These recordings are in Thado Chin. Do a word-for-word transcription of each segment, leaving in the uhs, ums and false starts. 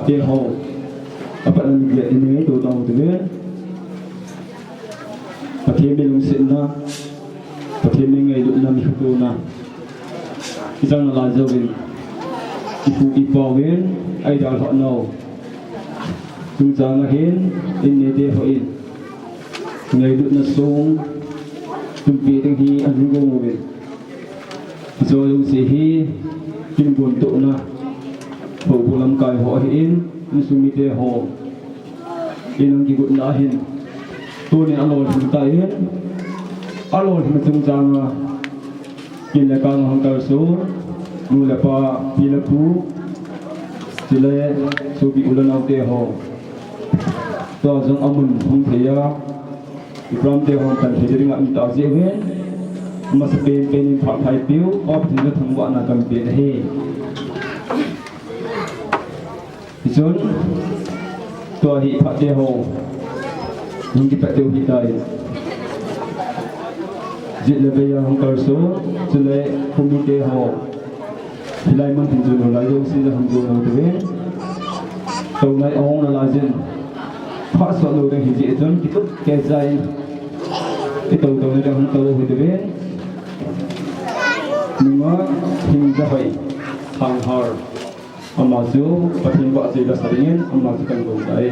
Te ho, apat na mi get in ngei to tong te ve. Pathen mi lungsetna, Pathen mi ngailutna mi khatona. Ijang na la jouvin, ipu ipa uvin, aidalhah nau chungchang a hin, in neite hon ngailutna song, tumpi ding hi ahin gong uvin. Hiche jouse hi, kin gon tohna, houbung lamkai ho ahin, insung mite ho, in ahung kigotna ahin, tunin alolhing tan, alolhing chungchang a, kin le kang ahung kalson, nu le pa, pi le pu, chule sopi u le naote ho, tua jong amun hung thei a, i program te hon pan thei ding a um ta jeh uvin, amasapen pen in phat phai peh u, Pa Pathen thangvahna kahin pe ahi. Hichun, tua hi phat te ho, hung kipat diu ahitai. Jet le vei a hung kalson, chule khomite ho. Hilai mun hin chun lai jouse la hung jon u te ve. Tou nai ong na la jin. Phat sot lou ding hi jeh chun kitup kei jai. Kitou tou na ding hung tou u hi te ve. Nunga Hingdahoi Thanghar. Ama chu Pathen vahchoi la sa dingin ama chu kan gon tai.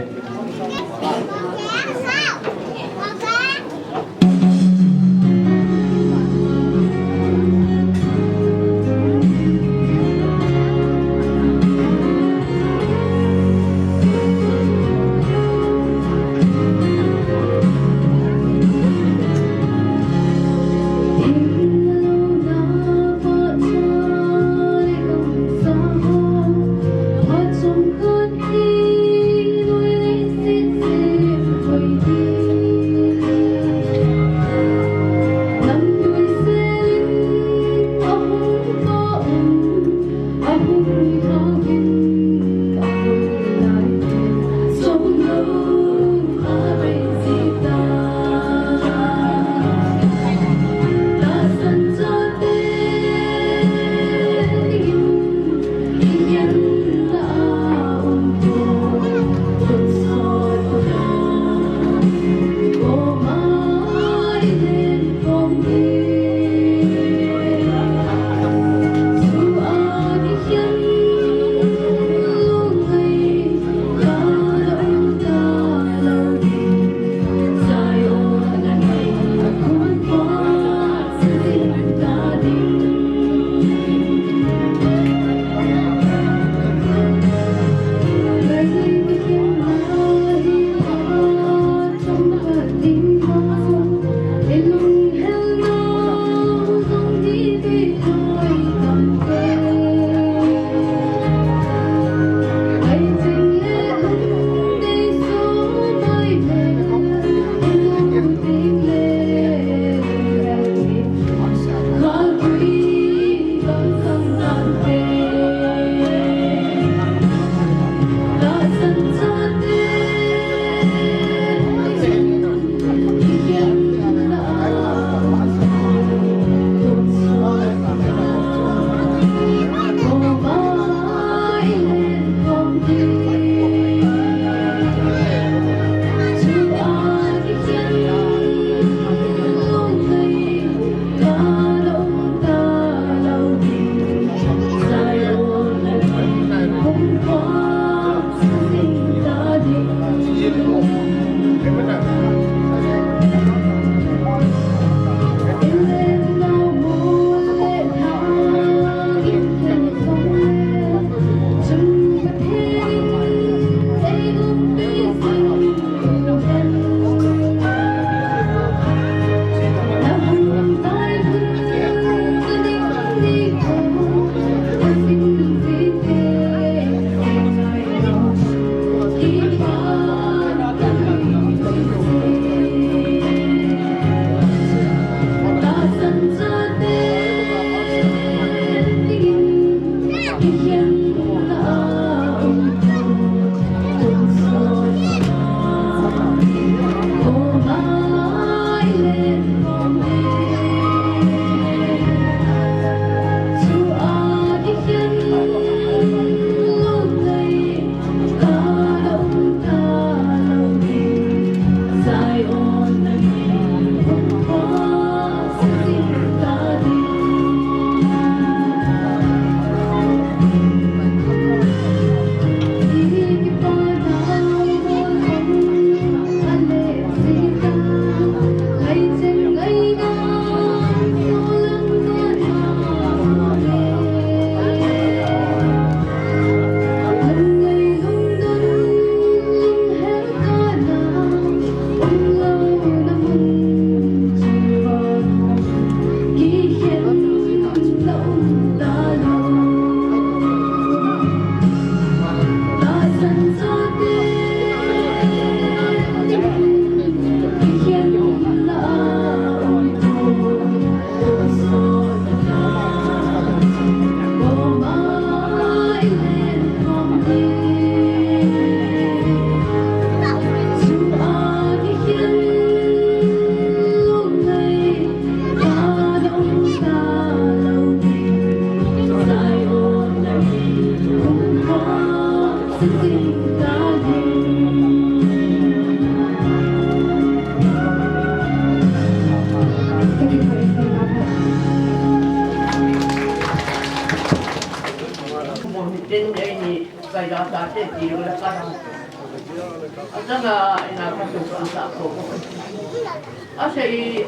Asei,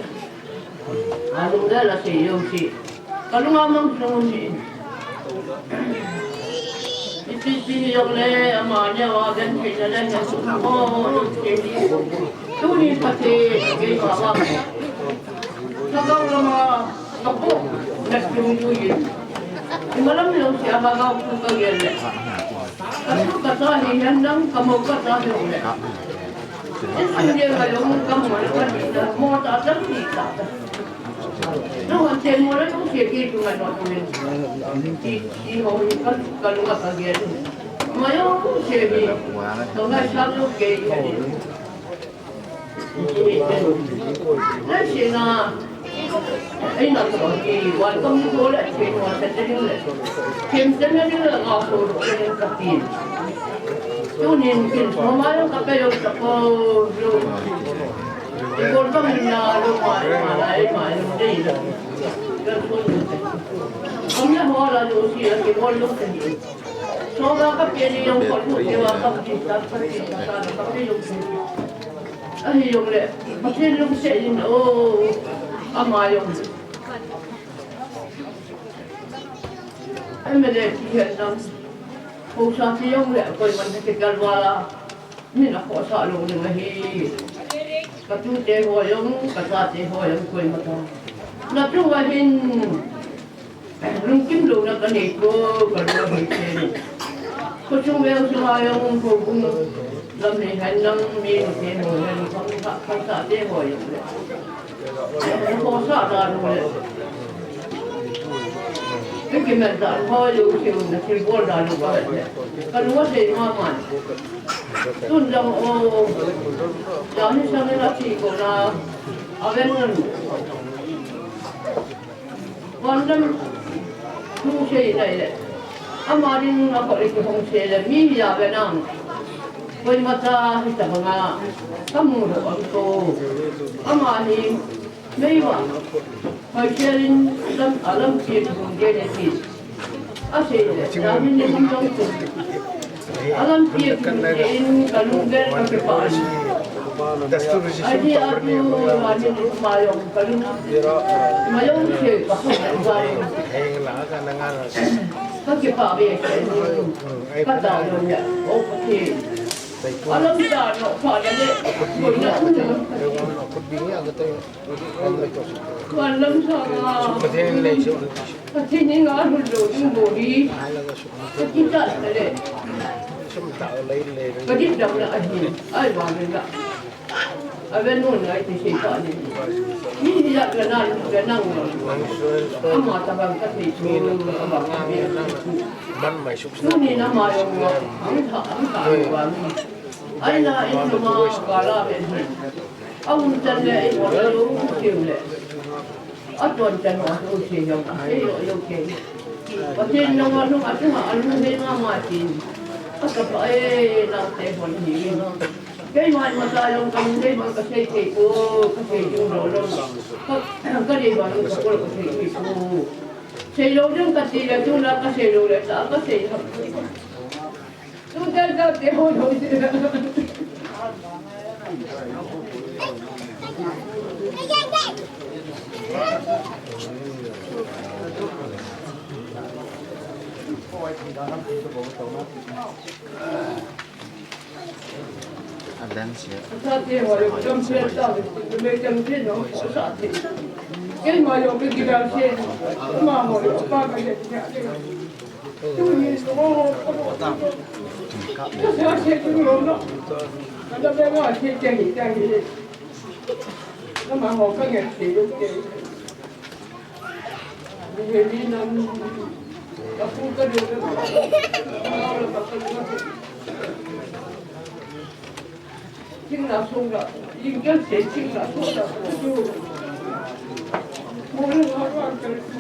alunggel asei jouse. Kalunga mang sung ni. Ipi ti jong le, ama nia va gen thei na le, nia sung ho, tuni Pathen, kei ma va. Lhagao lama, kapu, na tung tu yin. Imalam jouse a lhagao pu kagel le. Katu kata hi hen lang, kamo kata hi le. Insung dia ngai lung kam mo le kan ni ta, mo ta ta ni ta ta. Nang han chen mo le nang che ki tu ngai no tu ni. Ti, ti ho ni kan, kan ma ka ge tu. Ma yo che bi. To ngai sa lo ke ni. Na che na. Ei, na to ki, welcome to le, che no, se te le. Kem se ne le, nga so ro, le ka ti. Tunin kin so ma yo ka pe yo ta ko yo. Ko ta min na lo ma, ma la, ma lo de. Ka so. Ko na ho la lo si la ke ko lo te. So ga ka pe ni yo ko lo ke wa ka ti ta, ka ti ta, ka pe yo. Ahi jong le, Pathen lungset in, o, ama jong. M L A ti hen lang. Haosa ti jong le, koiman kigal vala. Min akhohsah lou ding ahi. Ka tute ho jong, ka chate ho jong, koima ta. Na tu va hin. Lungkim louna ka nei poi, ka lung a hoi chen. Khosung veng sunga jong houbung lam nei hen lang mi nute ho hen, khangthah, khangthah te ho jong le. Haosa dan ho le. Ka kimelda ho jong kiu na thilbol dan ho ka le. Ka lung a sei mama. Tun jong o. Jani sang na thi ko na. A ven ngan. Van lam thu sei lai le. Ama ding a ko le kihong sei le mi ya ve nang. Koima cha hi ta banga. Kamu lo ang ko. Ama hi mei va. Hoi sei in lam a lam pi bung de le ti. Asei le, David ni hung jong tu. Alam pia kin in ka lunggel ka kipah. Ahi atu ani ma jong ka lung. Ma jong se ka hu ka. Ka kipah ve se. Ka da jong ya. O Pathen. Alam da no pa da le. Ko na. Kuan lam sa. Pathen in lei su. Pathen in nga hun lo ding bol hi. Ka kicha le. Sum ta lei lei. Ka dit dam la ahi. Ai wa le la. Ave nun ngai ti sei pa ni. Ni ni ya ka na lu ka nang. Ama ta bang ka ti chu. Ama ka ti. Man mai suk. Tuni na ma jong wa. Ang tha, ang tha wa ni. Ai na in ma ka la ve ni. A um chan le, ei, bol a lo, siu le. A ton chan ho, lo, si jong, ei, lo, lo, ke. Pathen jong a lung, a chunga, a lung, hei, ma, ma, chin. A ka pa, ei, na, te, hon, hi, hi. Keima, ma, sa, jong, ka lung, dei, ma, ka sei, kei, ko, ka sei, jong, lo, lo. Ka, ka dei, ma, lo, ka, ko, ka sei, kei, ko. Sei, lo, jong, ka ti, le, tu, na, ka sei, lo, le, ta, ka sei, lo. A dance ya. Thing la sung la, yin kel se thing la sung la, tu. Mo le la wa kel tu.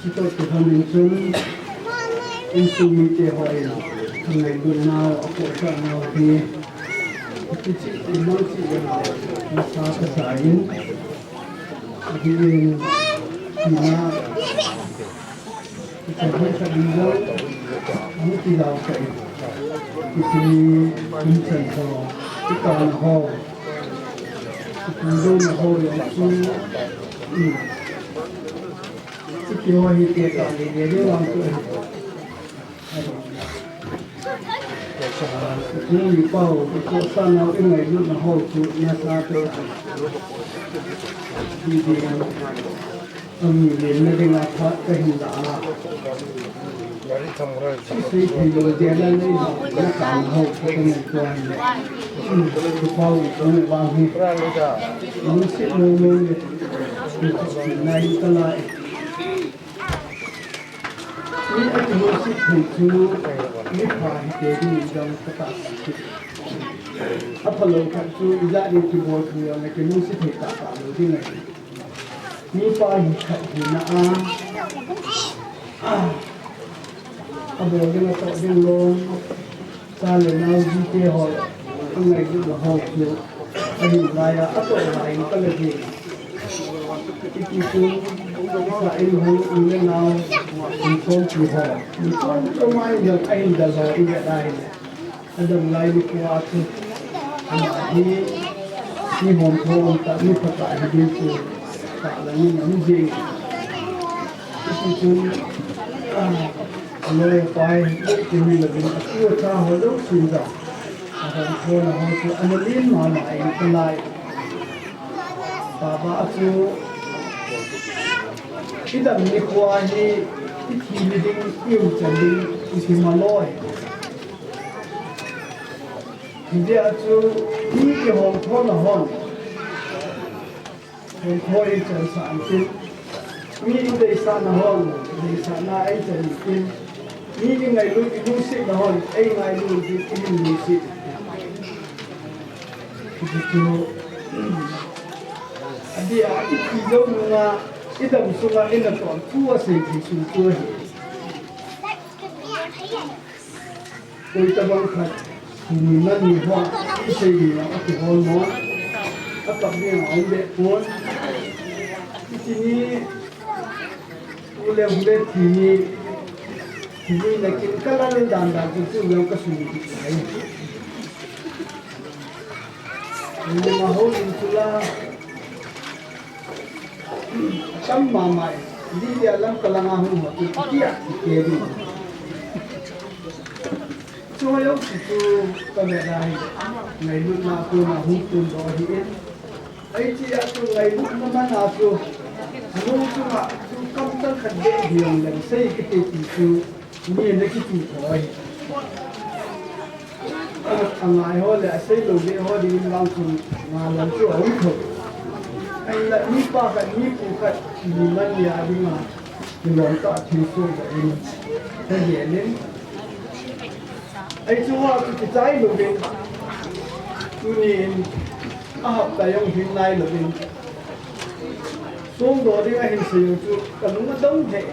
Chutobang in chun, insung mite hon, angailutnau, apohsahnau hi, kichih, imang chih jong, nasa kasa in, ahin, tina, Icha hoi kha ding jong, amu ti lau kha in. Iti kum chan ho, itan ho, ipu jong na ho jong chu, um. Iti ho hi te ta le le le lang chu ahi. Ipu ipa ho, ipohsahnau, ingailutnau ho chu, nasa te. Iti. Ami lenna dinga phat kahin la a. Sei thei lou jeh a nei na kan ho ko nei ko an le. Ko pau ko vang hi. Lungset mong mong le. Nai ka lai. Mi a kilungset thei chu mi pha hi te ding jong ka ta. Aphalou khat chu ijat in kibol thei jong le kilungset thei tah tah lou ding ahi. Mipa hi khat hina a, a, abol ding atoh ding lou, cha le nao jite ho, angailutna ho chu, ahin laiya, atoh lai in kala ding. Hiti chun, sa in hung in le nau, in chom ki ho. In chom chom a in jong a in dal ho i vet a in. Adam lai nikho a chu. Ama hi, mi hom tho um tah, mi phatah hi ding chu, tah lang in um jing. Hiti chun, ah, a loi a pai, ti hi la ding, a tu a cha ho lo sin jong. A hom tho na ho chu, ana len mama in ka lai. Tabang a chu, i dam nikho a hi, i thi ni ding, i um chan ding, i thi ma loi. Hijeh chun, mi i hom tho na hon, hom tho i chan sah in tin. Mi i deisah na hon, deisah na i chan in tin. Mi i ngailut i lungset na hon, i ngailut in tin, i lungset. Hiti chu, adeh a i thi jou nung a, i dam sung a, i na ton thu a sei thei sung chu ahi. Koi tabang khat, tuni man ni ho, i sei ding a, a kihol mo, a kap ding a, um be pon. Hiti ni, U Leng Hulet thi ni, thi ni na kin ka la len dan dan chu chu U Leng ka sui ni lai. Ni ma ho in chu la. Tam mama e. Di dia lam ka la nga hung ho chu ti a ti ke di. Chu ho yo chu chu ka me lai. Ngailutna kona hung tun doh ahi in. Ei, hiche a chu ngailutna man a chu, nu chunga chu kamchang khat beh hi jong leng sei kiti ti chu, mi na kiti thoi. Angai ho le asei lou beh ho ding in vang chun, nga lam chu aum thou. Ahinla mipa khat, mipu khat, mi man ni a dinga, kilom tah thil soh beh in, ka gel in. Ei, chu ho chu kichai louvin, tuni in a hapta jong hin nai louvin, songdoh ding ahin sei u chu ka lung adong lheh.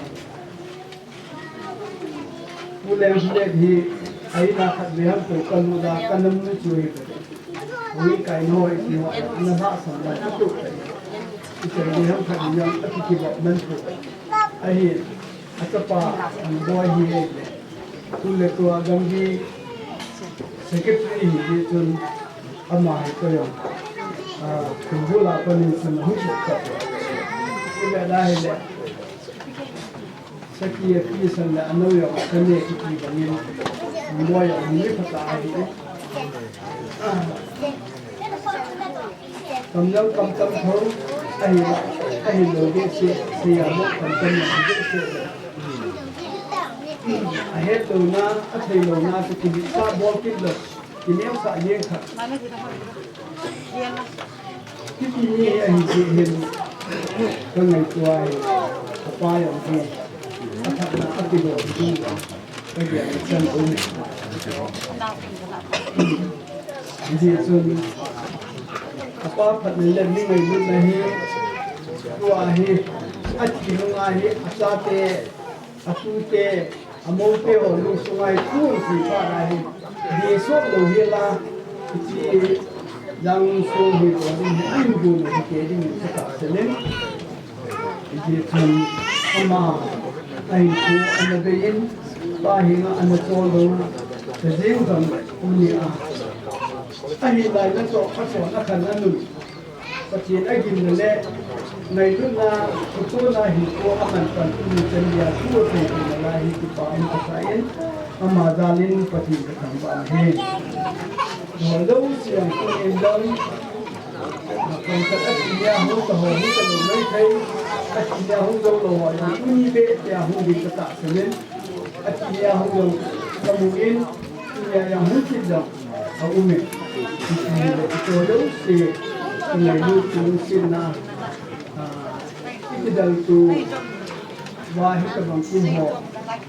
U Leng Hulet hi, a in a khat vei ham tou ka lut a, ka nam nu chu hi ka. Ui kai noi ti ho, na lhahsam lai ka tup kai. I sei vei ham khat in jong a kikibop man tou. Ahi, a chapa, an boi hi le. Tu le tua Ganggi secretary hi chun ama hi ko jong. Ah, Kumbul a panin chun hu chu ka. Ku le la hi le. Saki a pi san le ano jong ka ne ki ki bangin. Mo jong ni pha ta hi. Ah. Kam jong kam tam tho, ahi, ahi lou ding se, se a mo kam tam jong ding se. A het louna, a thei louna, chu kineosah bol kit lou, kineosah jeng khat. Hiti ni ahi jeh hin, ka ngaito ahi, ka pa jong hi, a phatna a ti lou ding. Ka gel chan um. Hijeh chun, a pa phatna le mi ngailutna hi, tua hi, a thi nunga hi, a chate, a tute, a moute ho lungsunga hi, thu hung sei phat a hi, dih soh lou hi la, hiche jang sung hi, tua ding hi, a hin gu lou hi, ke ding hi, ka tahsan in. Hijeh chun ama ahin thu ana bei in, pa henga ana chol lou, ka jeng jong tuni a. Ahi lai na chon, a chon a khan a nun. Pathen a gimna le ngailutna, thuchona hinkho a man pan tuni chan dia thu a thei theina lai hi kipa in ka sa in, ama jal in Pathen ka thangvah in ahi. Dol dol siam tuni in jong, Khat a ti nia hung ta ho, hung ta lou mai thei. A ti nia hung jou lou ho, jong tuni beh tia hung ding ka tahsan in. A ti nia hung jou ka mu in, tunia jong hung kit jong a um in. Hiti le kito jouse, ngailut kilungsetna, ah, i kidalto uva hitobang kum ho,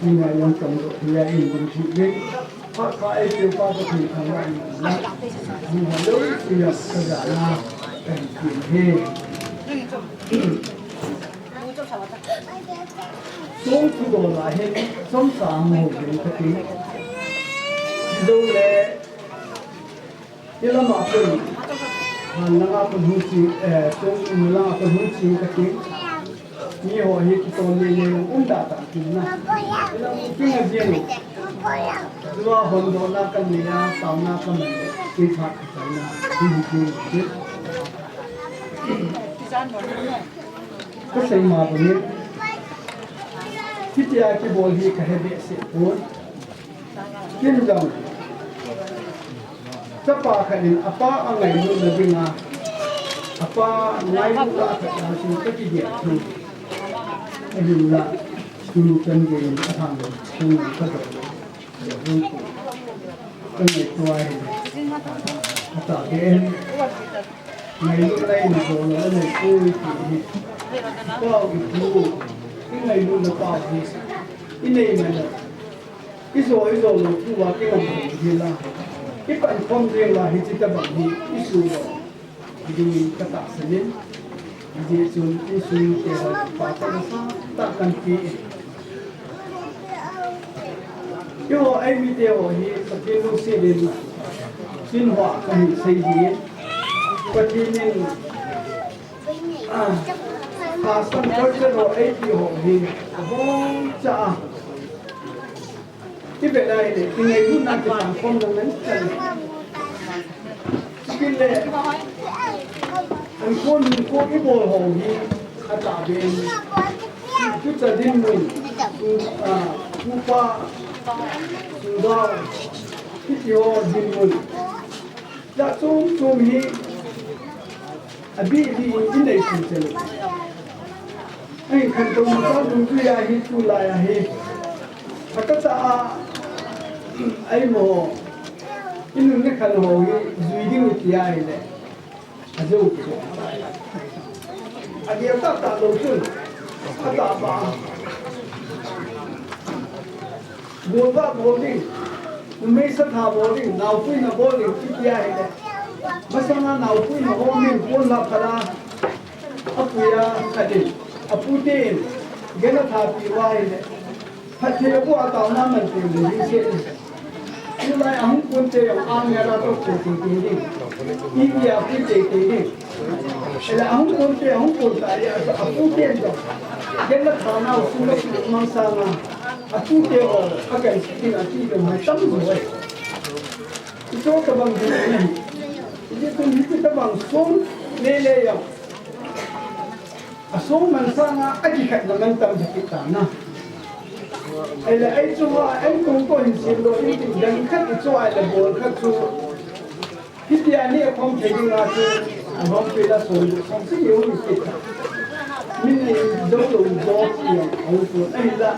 tunia jong chang doh thei a in ding thei ding. Phat pha eipeu pa Pathen thangvah in umhen. Hung ho jouse jong ka jana kahin ti ahi. Song thudol a hin chomcha hung hou ding kati. Chujou le, i lama kon, han langa kon hung chi, eh, song um langa kon hung chi kati. Mi ho hi kitol lele um da ta tina. Ila kinga jeng. Tua hon do na kan ni ya, tao na kan ni. Ki phat ka na. Hi hi hi. Ka sei ma ba ni. Hitia kibol hi ka he behseh pon. Kin jong. Chapa khat in apa angailutna dinga, apa ngailutna khat a sin ka kigel thu. Ahinla, tuni chan gei in athang thu ka do. Ka ngaito ahi. Ata ben. Ngailutna in jong la nei pui ti hi. Pau i pu. I ngailutna pau hi. I nei na la. I jo, i jo lou thu a kingam thei hi la. I pan khom jeng la hiche tabang hi i su lou. Hiding in ka tahsan in. Hijeh chun insung te ho pa ta sa ta kan pi. Eiho, eimi te ho hi Pathen lungset in sin hoa ka hin sei ji in. Pathen in, ah, pastor culture ho eiti ho hi abon cha a. I vet a ahile, i ngailutna kipan khom na ngan chan. Chule, an kon, an kon i bol ho hi, a ta ben. Chu cha dinmun, chu, a, chu pa, chu da, hiti ho dinmun. Jat chom chom hi, Abih bih in i nei chun chun. Ahin khantou masa dungjui a hi tulai a hi. Akasa a eimo. I nun i khan ho hi jui ding i ti ahile. Ajou ki. Agel tah tah lou chun. Atah ba. Golvah bol ding, numei satha bol ding, naopuina bol ding, kiti ahile. Masanga naopuina ho min pon la phala, apui a khat in, apute in, gel athapi uva ahile. Phatthei abu a taona man teng le hing se. Tulai ahung pon te jong a mera to te te te ding. India pui te te ding. Ele ahung pon te, ahung pon ta ya, apute in jong. Gel atha nau sung la sung mang sanga. Atute ho, akan sitin ati jong mai tam joi. Iso tabang jong nahi. Ije tun hiti tabang sung lele jong. Asung man sanga akikhetna man tam jong kit ta na. Ele ai chu a en kong ko hin sim lo in tin dan khat i chu ai la bol khat chu. Hitia ni a khom thei ding a chu, a khom pi la som, som si ni um kit. Min nei dou lou jo ti a, a u tu, ahinla,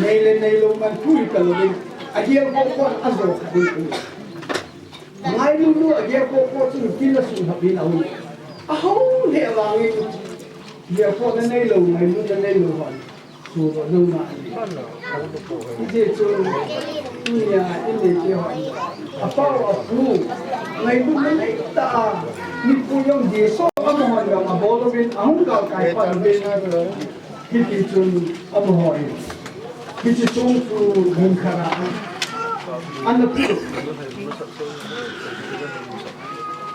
nei le nei lou man thu i ka lou ding. A gel ko ko a jo kha ding. Ngai lu lu a gel ko ko chu pi la sum ha pi la u. A ho le a vang in, gel ko na nei lou, ngai lu na nei lou hon. Chu ba nung ma. Ije chun, tunia, i nei te ho. Apa u apu, ngailut na nei ta a, ni pu jong Jesu amahon jong abol uvin, ahung galkai pan uvin. Hiti chun amahon. Hiche song chu mun khat a. Ana pu.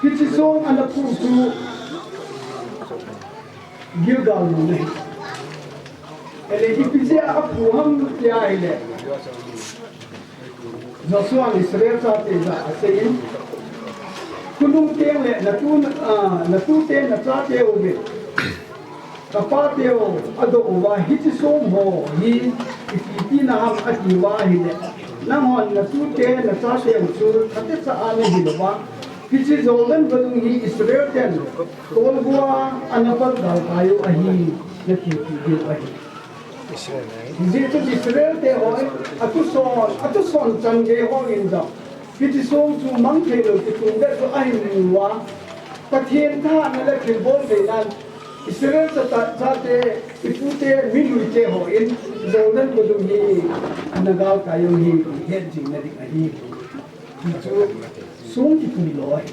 Hiche song ana pu chu Gilgal mun ahi. Ele ipi jeh a apu ham tia ahile. Joshua in Israel chate jah a aseiyin. Khonung teng le natu, ah, natute nachate u ve. Kapate u adoh uva hiche song ho hi ipi tina ham ati uva ahile. Nanghon natute nachate u chu phatecha a nahil uva. Hiche Jordan vadung hi Israel ten Tolgua ana pal galkai u ahi, nati ti diu ahi. Hijeh chun Israel te hon, atuson, atuson chan gei hon in jong. Hiche song chu mang thei lou, kitung det chu ahin mu uva. Pathen thahatna le thilbol theinan, Israel chate, chate, ipute, milui te hon, Jordan vadung hi, ana galkai u hi, het jing na ding ahi. Hichu song kipui lou ahi.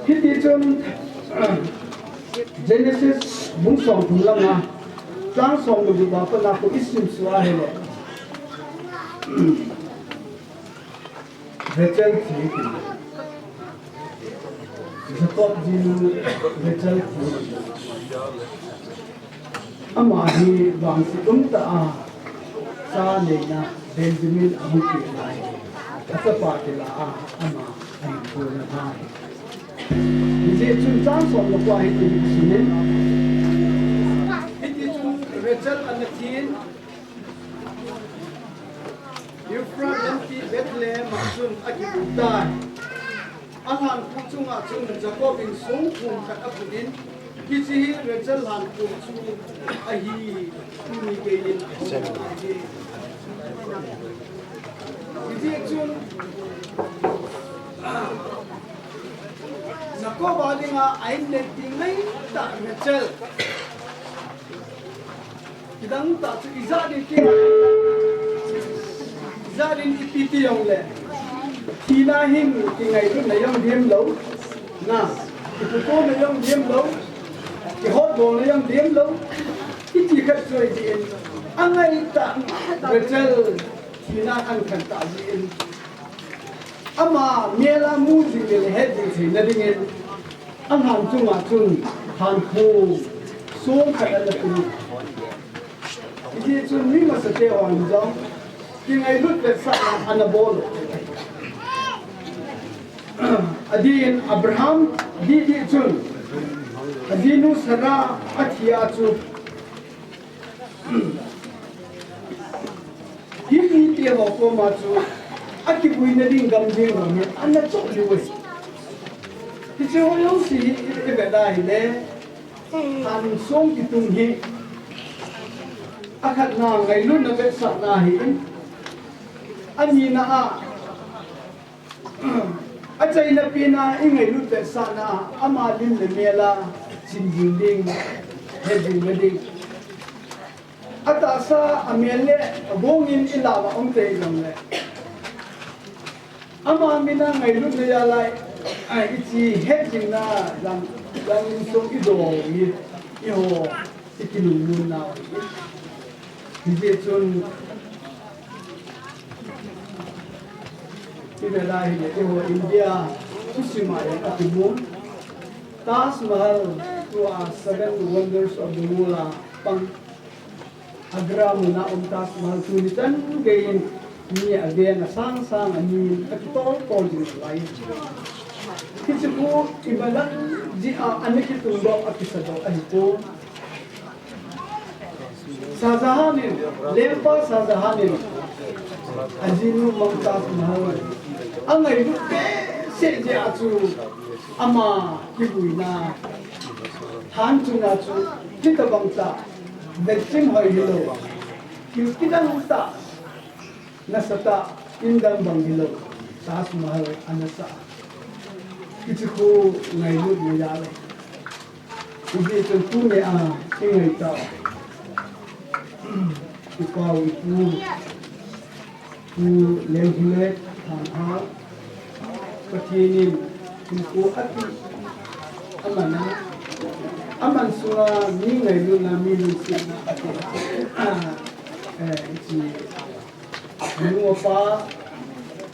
Hiti chun, Genesis bung somthum langa, chang som le gup a pat a khu isim suh a ahile. Rachel thi kiti. Jacob jinu Rachel thi. Ama hi vangset umtah a cha neina Benjamin ahung peh lai. Achapa kila a ama ahin kolna ahi. Hijeh chun chang som le ko a hitin aseiyin. Hiti chun Rachel ana thin, Ephrath lampi Bethlehem a chun akibol tai. Alhankhuh chunga chun Jacob in songkhum khat aputin, hiche hi Rachel lhankhuh chu ahi, tuni keiin ahung ahi. Hijeh chun Jacob a dinga a-in le ti ngaitah Rachel. Kidang tah chu ijat in ti, ijat in ipi ti jongle, thina hin kingailutna jong dihlou, na, kiputona jong dihlou, kihotbolna jong dihlou, kiti khat chu ahi in, angaitah Rachel thina ankhan tah jeh in. Ama mel a mu jing le het jing theina dingin, alhan chunga chun lhankhuh song khat ana tun. Hijeh chun mi masate hon jong kingailut vetsahna ana bol. Adin Abraham didi chun ajinu Sarah athi a chu Hebrew te ho koma chu akipuina ding gam jeng ho hi ana choh diu ahi. Hiche ho jouse hi i, i vet a ahile, lhansong kitung hi akhatna ngailutna vetsahna ahin, anina a Achaina pen a ingailut vetsahna, ama lim le mel a chin jing ding, he jing ding. Atahsa amel le abong in ilah a um tei jongle, ama min a ngailutna jal a, a, ichi het jingna jang, jang sung ido i, iho. Ikilungmon nau ahi. Hijeh chun, i vet a ahile, eiho India thusim a jong akimun. Taj Mahal, tua seven wonders of the world a pang. Agra mun a um Taj Mahal tuni chan gei in mi aven asang sang a mi in akitol tol jing lai. Hiche khu imalang jeh a ana kitungdoh, akisadoh ahipoi. Shah Jahan in, lengpa Shah Jahan in, ajinu Mumtaz Mahal, angailut behseh jeh a chu, ama kibuina, lhan chunga chu, hitobang tah, vetchim hoi hilou, thil kidang tah, nasatah, indang bang hilou, Taj Mahal ana sah. Hiche khu ngailutna jal ahi. Hijeh chun tuni a, i ngai tau. I pau, i pu, Pu Lenghile Thanghal, Pathen in hinkho ati, aman a, aman sunga mi ngailutna, mi lungsetna ati, eh, hiche, anu apa,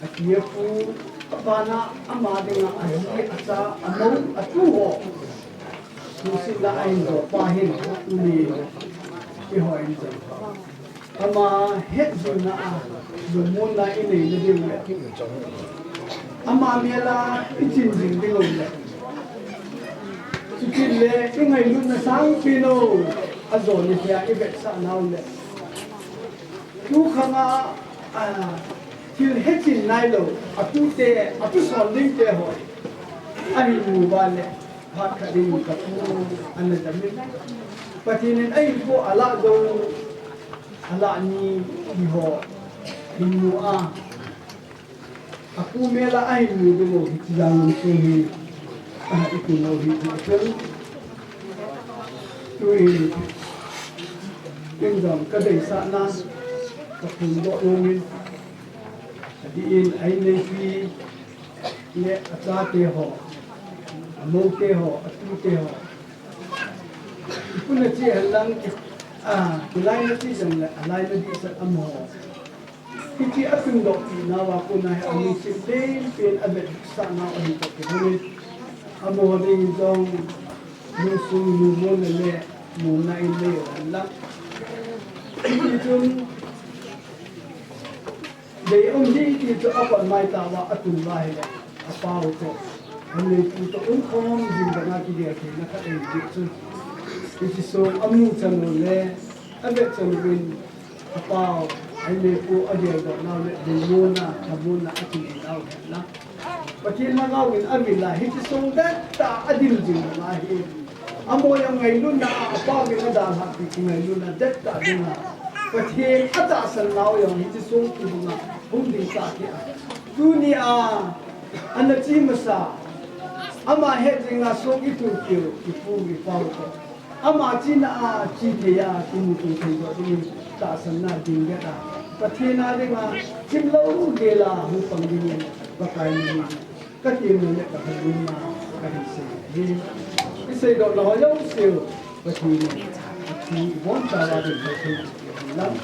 api apu, abana, ama dinga, aji, acha, amou, atu ho. Lungsetna ahin jo pa hin, tuni, eiho in jong. Ama hetjingna a, lungmonna inei na diu le. Ama mel a, ichin jing diu le. Chutile, ingailutna sangpen u, ajo ni hia, ivetsah nau le. Tukhang a, a, thil hetchin nailou, atute, atuson dingte ho. Ahin mu uva le, phat khat in kapu ana damin. Pathen in ahinkho alah jou, alah ni, eiho, hin mu a. Apu mel a ahin mu diu hiche jang lungthim hi, a, ipi lou hi, ipi lou. Tuin, in jong kadeisahna, kaphondoh nomin, adih in, a-inneipi le achate ho, amoute ho, atute ho. Ipu nache henlang, a, kilai nache jongle, alai nadih sah amaho. Hiche atundoh pi nauva kona hi alungset lenpen avetsah nau ahi toh kihonin. Amaho ding jong lungsung lungmonna le Muna in nei uhen lang. Hiti chun, dei um hi ti chu apan mai tauva atun uva ahile, apau toh, aneipu toh umkhom jing ding a kigel theina khat ahi ti chu. Hiti sung amu chan u le, avet chan uvin, apau, aneipu ageldoh nau le, dei muna, tha muna, akinei nau hen lang. Pathen lhagao in avil a, hiti sung dettah a adil jing u ahi. Amaho jong ngailutna a, apau in adalhah pi kingailutna dettah ding a, Pathen atahsan nau jong hiti sung kibang a hung ding tah kit a. Tuni a, ana che masa, ama het jing a sung itu kiu, kipu, kipau toh. Ama chena a, che thei a, kimuto thei joh dingin tahsanna ding vet a, Pathen a dinga chimlou gel a hung pang dingin Pakai min in katemna le kathanomna kahin sei ahi. Isei doh nau jouse u Pathen in athi ibonchauva dinga thei lang.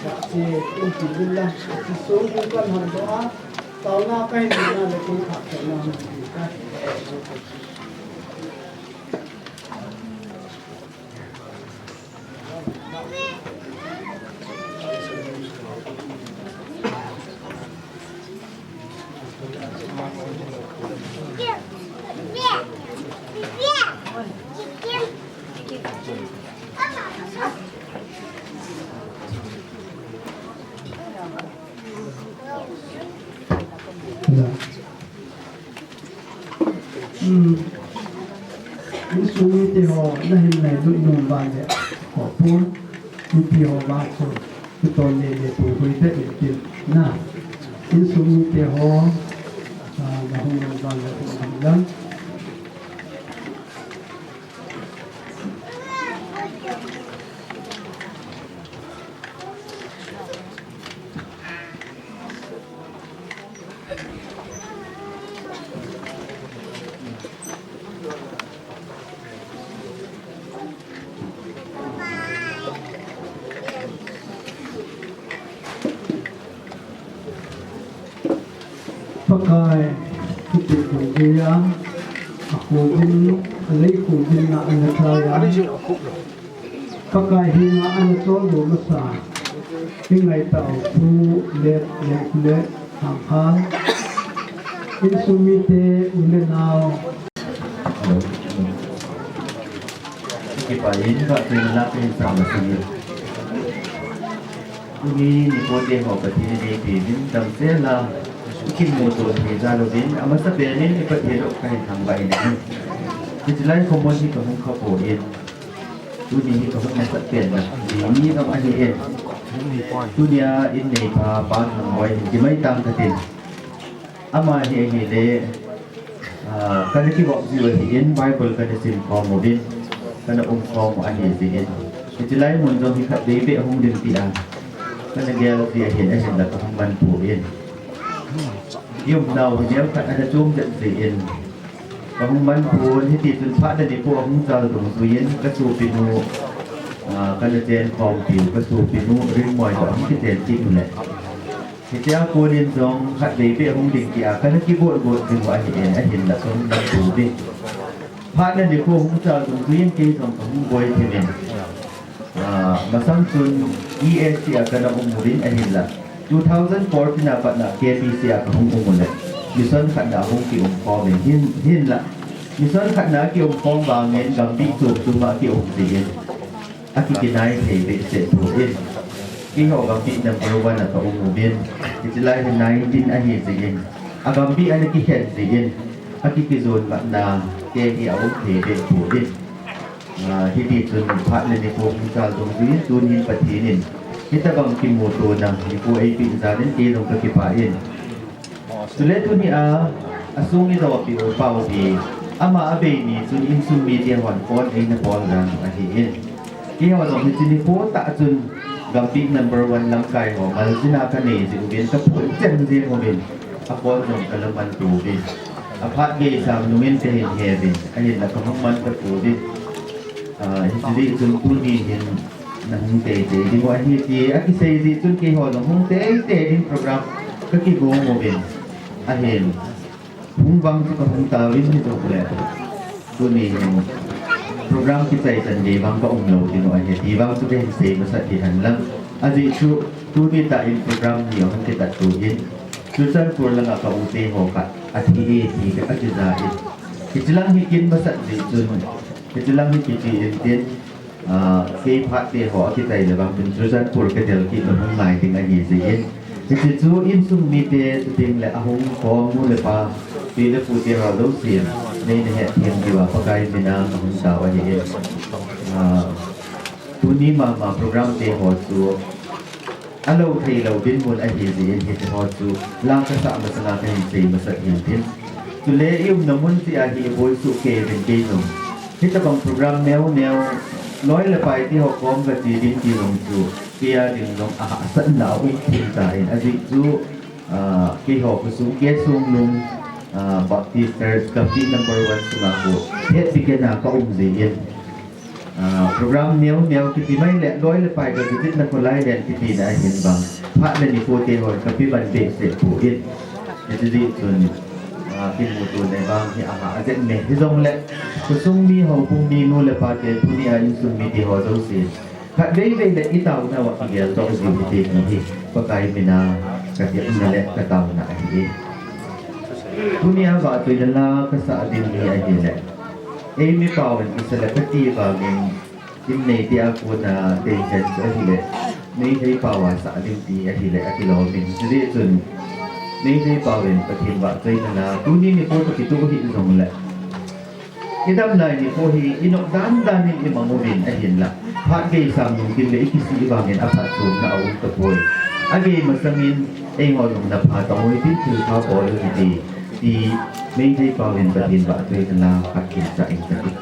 Kache in ti din lang. Hiti sung hung kan hon doh a, taona kahin neina le kei phattheina hung ti ka. Hmm. Insung mite ho, nahin ngailut nom uva le, ho pon, mipi ho vang chu, kiton lele puipui te in tin, na. Insung mite ho, ah, nahung nom uva le, hung nom lang. Pakai, kiti kong gei a, a kong gin, a lei kong gin na ana chai a. Pakai henga ana chol doh masa, i ngai tau Pu Let, Let, Let, Hang Hang, insung mite, u le nao. Kipah in, ka kin la kin sa ma si. Tuni nipo te ho Pathen in eipeh uvin damsel a, i kimuto thei jal uvin, amasapen in i Pathen u kahin thangvah in ahi. Hiche lai khomon hi kahung kha poi. Tuni hi kahung masat pen na, ni ni kam ahi e. Tunia in neipha Pa Thangboi hin kimai tang katin. Ama hi ahile, ah, kana kivop jiu ahin, Bible kana sim khom uvin, kana um khom u ahi jeh in. Hiche lai mun jong hi khatvei beh hung ding tia kana gel ji ahin, ahinla kahung man poi. I umnau hi neo khat ana chom jep jeh in. Kahung man pon, hiti chun phat le nikho ahung chal dungjuiyin, ka sopinu, ah, kana chen khompiu, ka sopinu Ringmoi toh ahung kichen kit u le. Hitia konin jong khatvei beh hung ding tia kana kigotgot jing u ahi in, ahinla kahung man pouvin. Phat le nikho hung chal dungjuiyin kei jong kahung boi thim in. Ah, masang chun E S T a kana um uvin ahinla. Two thousand fourteen a patna K B C a kahung um u le. Mission khatna hung kium khom in hin, hinla. Mission khatna kium khom vangin Gambih chom chom a kium jeh in. Akikinai thei behseh pon. Keiho Gambih number one a ka um uvin. Hiche lai hi nineteen ahi jeh in. A Gambih ana kikhen jeh in. Akikijot matna te hi aum thei beh pon. Ah, hiti chun phat le nikho hung chal dungjuiyin tunin Pathen in hitabang kimutona nikho eipeh jal in kei jong kakipah in. Chule tunia, asung idopi u Paopi, ama abei ni chun insung mite hon pon eina pol jal u ahi in. Keiho jong hiche nikho tah chun Gambih number one lamkai ho maljin a kanei jeh uvin kaphon chen jeng uvin. Apon jong kala man pouvin. Aphat gei sang nungin kahin he uvin. Ahinla kahung man tapouvin. Ah, hiche jeh chun tuni hin nahung teitei diu ahi ti akisei jeh chun keiho jong hung teitei ding program kakigong uvin. Ahin. Hung vang chu kahung tauvin hijongle. Tuni hin. Program kichai chan gei vang ka um lou ding u ahi, ti vang chu ka hin sei masat ding hen lang. Ajeh chu tuni tah in program ni ahung kitat tu hin Churachandpur langa ka u te ho khat athi e ti ka kija in. Hichi lang hi kin masat jeh chun, hichi lang hi kichi in tin, ah, kei phat te ho akichai le vang tin Churachandpur ka del kit na hung ngai ding ahi jeh in. Hichi chu insung mite, chuteng le ahung khom nu le pa, pi le pu te ho jousen, nei na hethem diuva Pakai mina ka hung tao ahi. Ah, tuni mama program te ho chu alou thei lou dinmun ahi jeh in hiche ho chu la kasah masanga ka hin sei masat hin tin. Chule i umna mun cheh a hi i boi suh kei uvin kei jong. Hitabang program neo neo, loi le pai te ho kom ka che ding ti jong chu, kei a ding jong ahahsatna um thim tan, ajeh chu, ah, keiho khosung K. Songlung, ah, Baptist Church Kapi number one sunga khu head deacon a ka um jeh in. Ah, program neo neo kiti mai le, loi le pai ka visit na kholai len kiti na hin vang. Phat le nikho te ho Kapi ban behseh poi. Hiti jeh chun, ah, kimuto na vang hi aha, ajeh me. Hijongle, khosung mi, houbung mi, nu le pa te, tuni a insung mite ho jouse, khatvei vei le i taona uva kigel doh jiu hite ti hi Pakai mina ka tehna le ka taona ahi. Tuni a vahchoina la kasah ding hi ahile, eimi pao in kisa le kati vangin, in nei tia kona deihen chu ahile, Meitei pao a sah ding ti ahile akilom in. Hijeh chun Meitei pao in Pathen vahchoina la tuni nikho toh kitoh hih jongle, i damlai nikho hi i nop dan dan in i mang uvin ahinla, phat gei sang nung tin le i kisih vangin aphatchomna aum tapoi. Agei masangin eiho jong na pha tang uvin tin thilpha bol u hite ti, Meitei pao in Pathen vahchoina la khat kinsah in kati.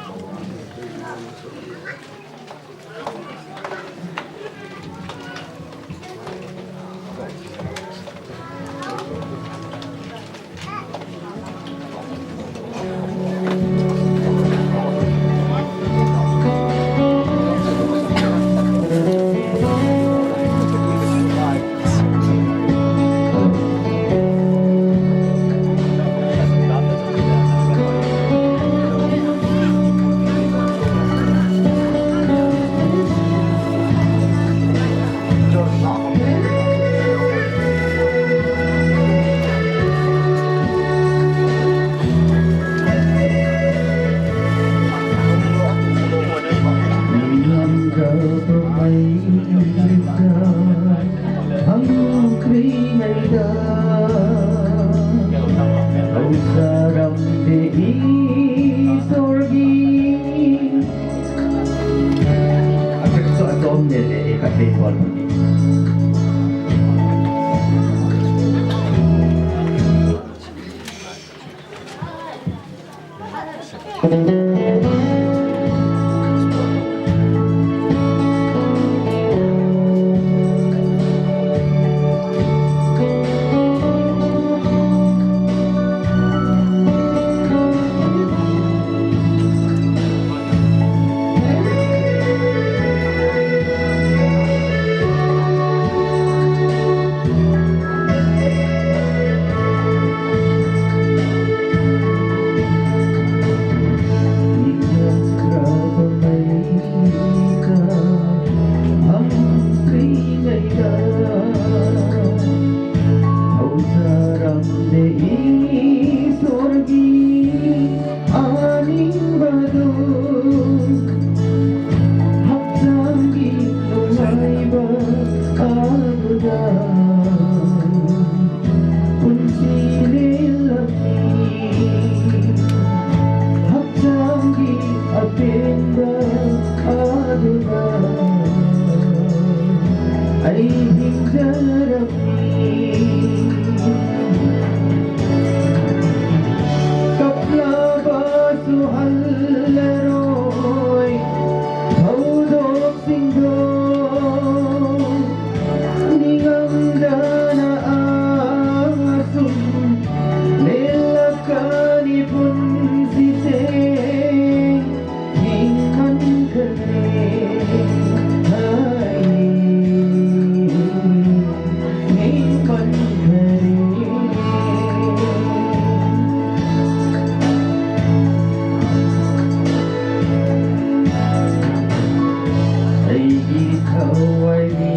Hawai ni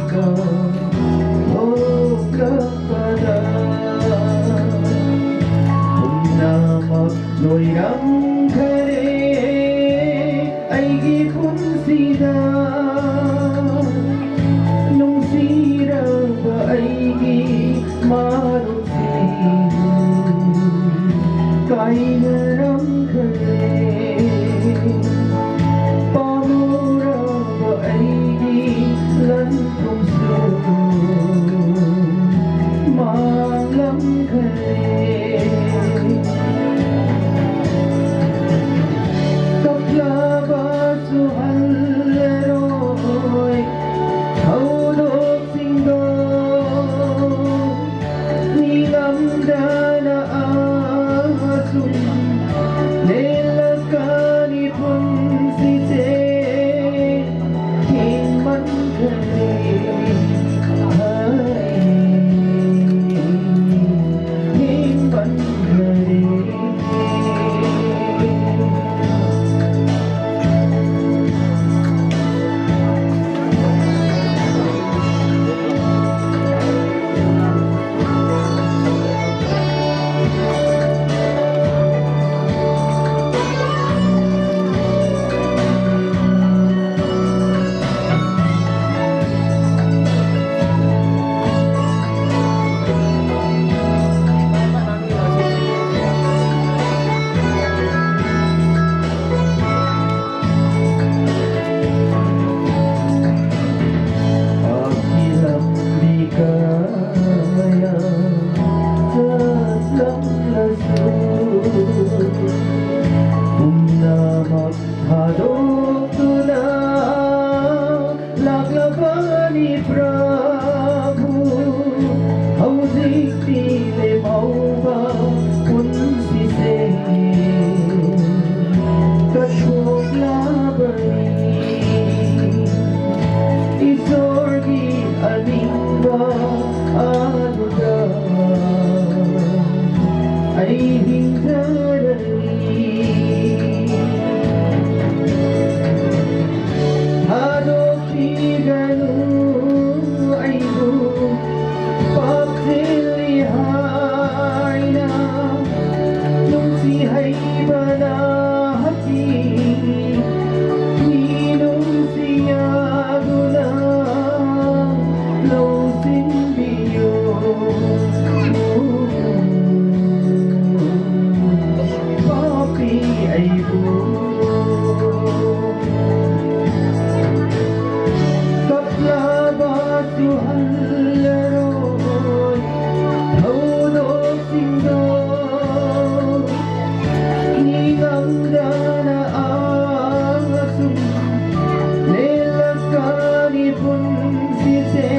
ka, oh, ka pada. Umna mak noi ram khare, aigi pun sida. Nung sira ba aigi maru. Nilam dana ahasum, lelakani pun sise, hingman kare, hai, hingman kare. Laklabani Prabhu, hauji ti le mauba, kun sise, kachok labani, Isor ki animba, anuda, ai hing tarani. Hado Piganu aibu, papili haina, nungsi haibana hati, ni nungsi aguna, lousin biyo. Papi aibu. Kaplaba suhan leroi, haudok singdo. Ni gamdana angasum, lelakani pun sise.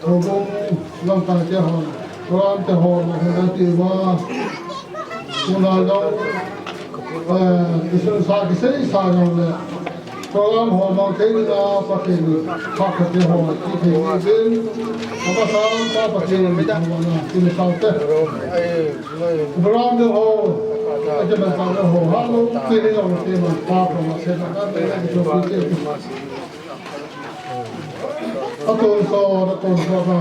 Program lamkai te hon, program te hon, hon ati uva. Tuna jong, eh, isun sa kisei sa jong le. Program ho mang thei na Pathen pha kha te ho, ti thei ni din. Apa sa pa Pathen ho na, ti ni sa te. Program te ho, aja man sa te ho, ha lo, ti ni jong te man pa ko ma se na ka te ni jong te. Atonsot, atonsot a,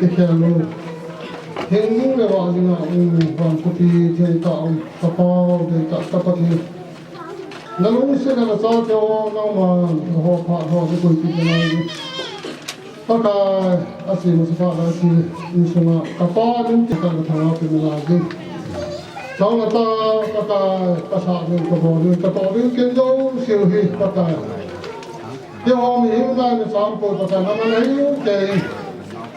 ikhel u. Hing le vah dinga um, van khopi thei tah um, ka Pau, thei tah ka Pathen. Na lungset a na chate ho, nangman, na ho phat ho, na koipi ka nai. Pakai, a si masa phat lai si, insunga, ka pa, nin ti ka na thanga pi na lai ding. Chang ata, Pakai, ka sa ding, ka bo ding, ka to ding, kin jo, siu hi, Pakai. Keiho mihem ngai na sam poi Pakai, nangman ahiu kei.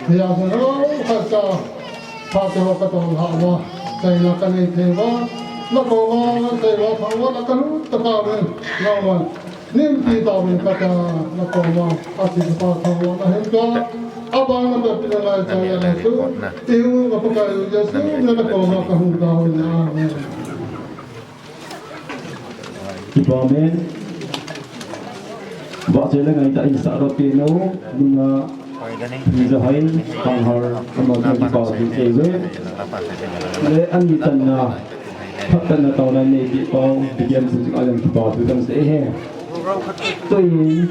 Hiya hung ho khat cha, pha keiho ka tol ha uva, chaina ka nei thei uva, na koma, na sei uva, thang uva, na ka lut tah uva, nangman. Nin ti tah uva Pakai, na koma, a si pa thang uva, na hin ka, abang na pe pi na ngai cha ya na tu, i hung ka Pakai u Jesu, na na koma ka hung tah uva, amen. Kipa amen. Vahchoi le ngaitah in sah ra pe no, nunga, Jahain, Panghar, ama kipa thu che je. Le ani tanna, phattanna taona nei kipa, Bigen Sung Sing Alan kipa thu tam se he. Tuin,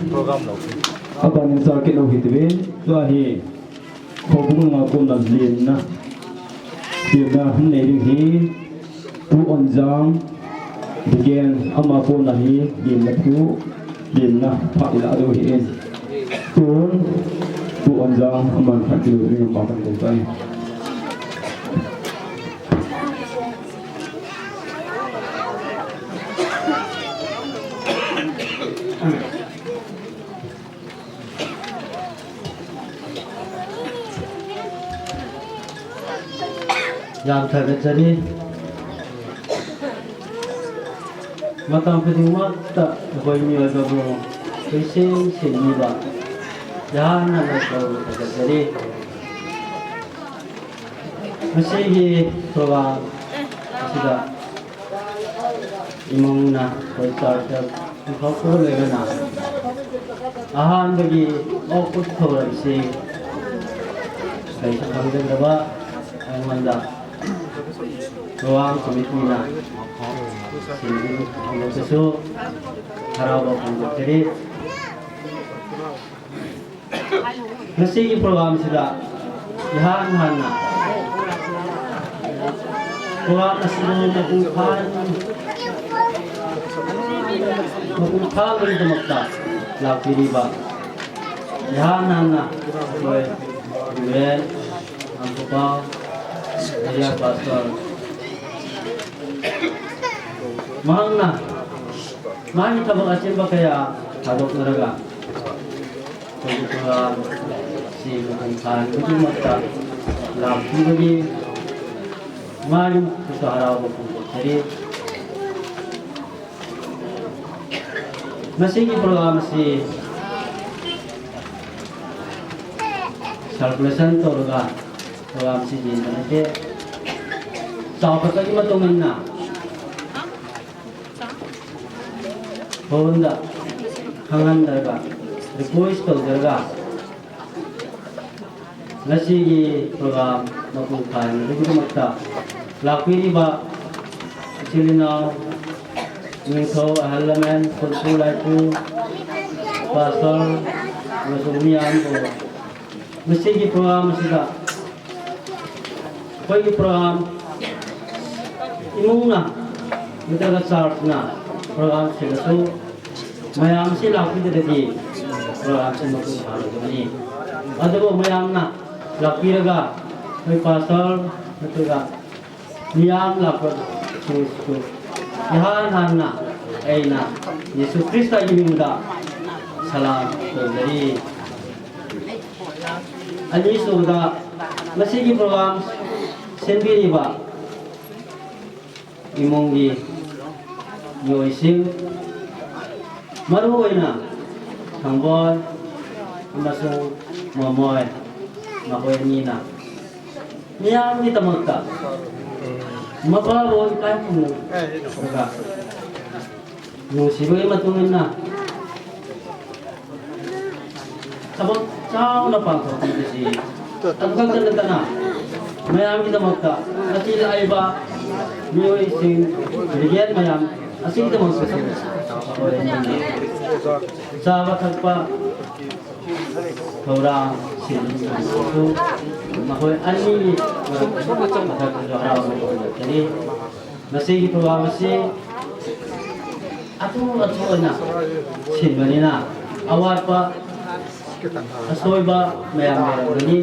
aban in sa ke lo hi tuin, tua hi. Khobu nga kona lenna. Lenna hung nei ding hi. Pu Onjang, Bigen, ama kona hi, lenna thu, lenna pha ila do hi in. Tun, Pu Onjang, aman khat kilo ding ma kan ko tai. Yan tha ka chani. Matang piding mat ta, hoi mi oi ka bu. Hoi sing sing mi ba. Yan na na ka bu ka chani. Masih hi program sida. Imong na, koi char char, koi khau ko le na. Ahan bagi, o kut khau lam si. Kai sa khang den da ba, ai man da. Ruang committee na. Sin din, ang lo su, harau ba kung ko teri. Ngasi ki program sida, ihan han na. Program na sida na kung phan, na kung phan rin tumakta, la piri ba. Ihan han na, boy, Ren, ang kupa, area pastor. Mahang na, mahi tabak asin ba kaya, tabak naraga. Koi program si kung phan, kung mata, lam kung bagi, mayum kung harau kung kung teri. Masih ki program si circulation to raga, program si din na ke. Sa pa ka ki matungan na. Honda, hangan darga, request to darga. Ngasi ki program makung phan, rigi makta. Lakui riba, Silinao, Ningtho, Ahalamen, Kunpu, Laiku, Pastor, Masung Mian, Ngasi ki program sida. Koi ki program imung na, mita ka church na, program sida su, mayam si lakpi de de, program si makung phan de ni. Adabo mayam na, lakpi raga, koi pastor, mita ka Niyam la ko Kristu. Ihan han na, eina, Jesu Krista ki min da, salam ko dari. Ani su da, masih ki program, sendiri ba, imong ki, yoi sing, maru eina, Thangboi, amasung, Momoi, mahoi ni na. Miyam ni tamak ta. Mapa bo ikai mu. Ka. Mu si bo ima tungin na. Tabak chao na pang ko ti si. Tabak ka na tana. Miyam ni tamak ta. Ati la ai ba. Miyo ising. Rigen mayam. Asing tamak sa si. Sa ba thak pa. Program sin chu, mahoi ani, mahoi chu harau tani. Masi program masi atu atu na sin manina, awat pa asoiba mayam mayam mani,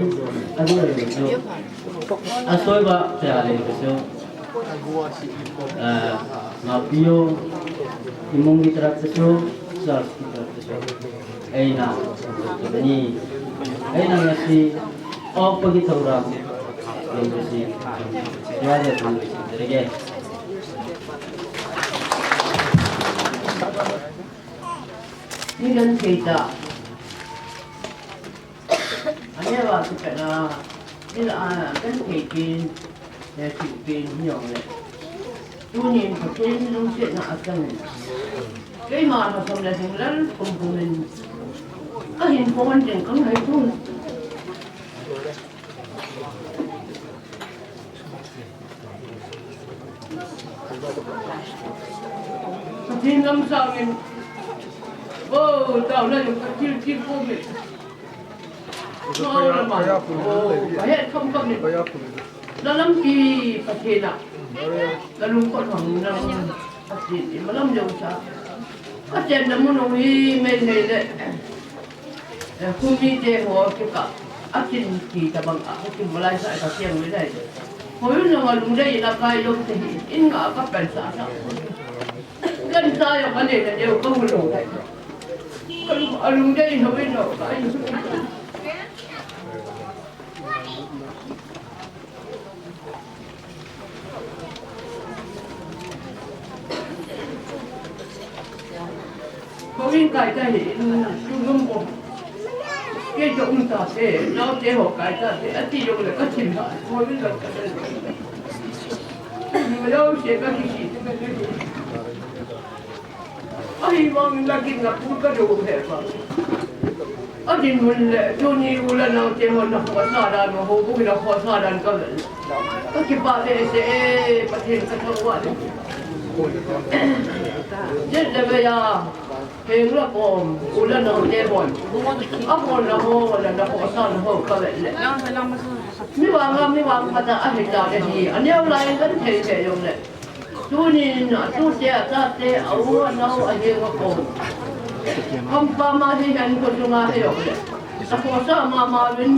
atu chu asoiba te ale chu. Ah, ngapio, imong ki taraf te chu, sir ki taraf te chu. Eina, ni, eina ngasi, opa ki taraf, ni ngasi, ya ya ngasi, terege. Ni kan thei ta. Ane wa tu kana, ni la, ah, kan thei kin. He thil pen hi jong le. Tunin Pathen lungsetna a chang in. Keima lhasam le hinglel pum pum in. Ka hin pon ding ka ngai tun. Pathen lam sang in. Oh, tao la jong ka thil thil pum in. Ka lampi Pathen a, ka lungkot hang nang Pathen i malam jong sa. Ka chenna mun u hi Meitei le, eh, Khumi te ho kikah a kin ti tabang a, ka kin malai sa ka kiang Meitei. Hoi un jong a lungdei in a kai jong te hi, in nga ka pen sa sa. Kan sa jong ka nei na deu ka mu lo. Ka lung, a lungdei in hoi in jong ka in. Ko in kai ta hi, in tu lum ko. Kei to um ta te, nao te ho kai ta te, ati jong le ka thim ha. Ko in ka ta. Ni ma lo se ka ki si. Ahivangin la kin na pu ka do he ba. Adinmun le, tuni u le nao te hon na khosa dan, houbung na khosa dan ka vel. Ka kipah behseh e, Pathen ka thangvah e. Jet le ve a, heng la kom, u le nao te hon. A hon na ho, le na khosa na ho ka vel le. Mi vang a, mi vang phat a, ahi ta le hi, aneo lai kan thei thei jong le. Tunin, atute, atate, au, anao, ahenga kom. Kom pa ma hi hen ko chunga hi jong le. Sa khosa mama uvin.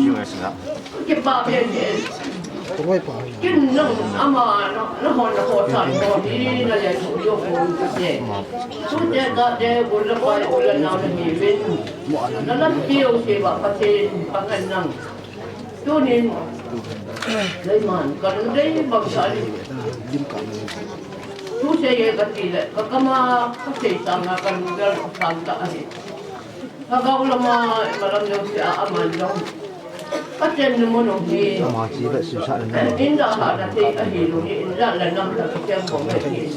Kipah behseh e. Kin nang ama na, na hon na khosa ko hi na le thu jo ko se. Tute, tate, u le pa, u le nao na hi uvin. Na lampi jouse uva Pathen, Pathen nang. Tunin, leiman, ka lungdei bang sa ni. Tu sei e ka ti le, ka kama, ka sei sanga ka lungdei sang ta ahi. Ka gau lama, ka lam jong sia aman jong. Ka chenna mun u hi. Ama chi le sim sa le. Inda ha na thei ahi lu ni, inda la nam ta ka chem bom ahi.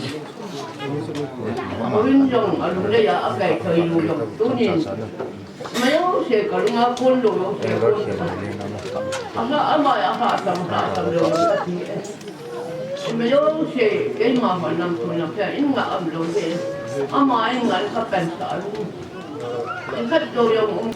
Uvin jong, a lungdei a, a kai thoi lu jong. Tunin. Mayo se ka lunga kon lo lo se kon. Aha, ama ya ha sam ha sam lo lo ka ti e. Mayo se keima ma nam tu nam pia in nga am lo se. Ama in nga ka pen sa lu. In khat lo yo um.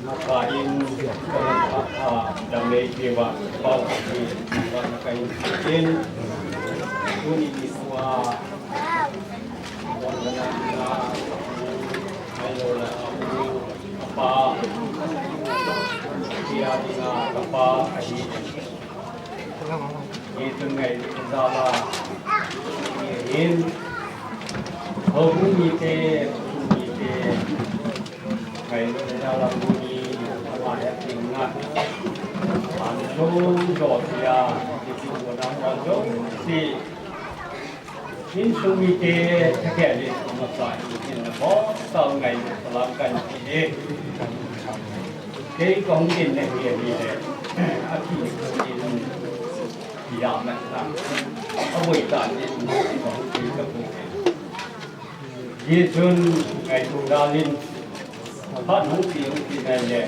Maka in, a, a, dam lei ke ba, ba, ba, ba, ba, ka in, in, tuni ni kua, ba, ba, na, na, ai lo la, a, a, pa, tia, ina, ka pa, a, hi. Hichun ngailutna jal a, hihin, houbung mite, khosung mite, ngailutna jal a tuni, ama hetding a, an sung jo tia, hichu na ma jo si. Insung mite, thakhat le, amasa, in, in, na, bo, sa, ngai, salam, kan, ti, e. Kei, kahung, in, na, hi, hi, le. A, ki, in, ya, na, na. A, boi, ta, in, kahung, in, ka, bu, in. Jisun, ngai, tu, dalin. Phat, hung, ti, hung, ti, nai, le.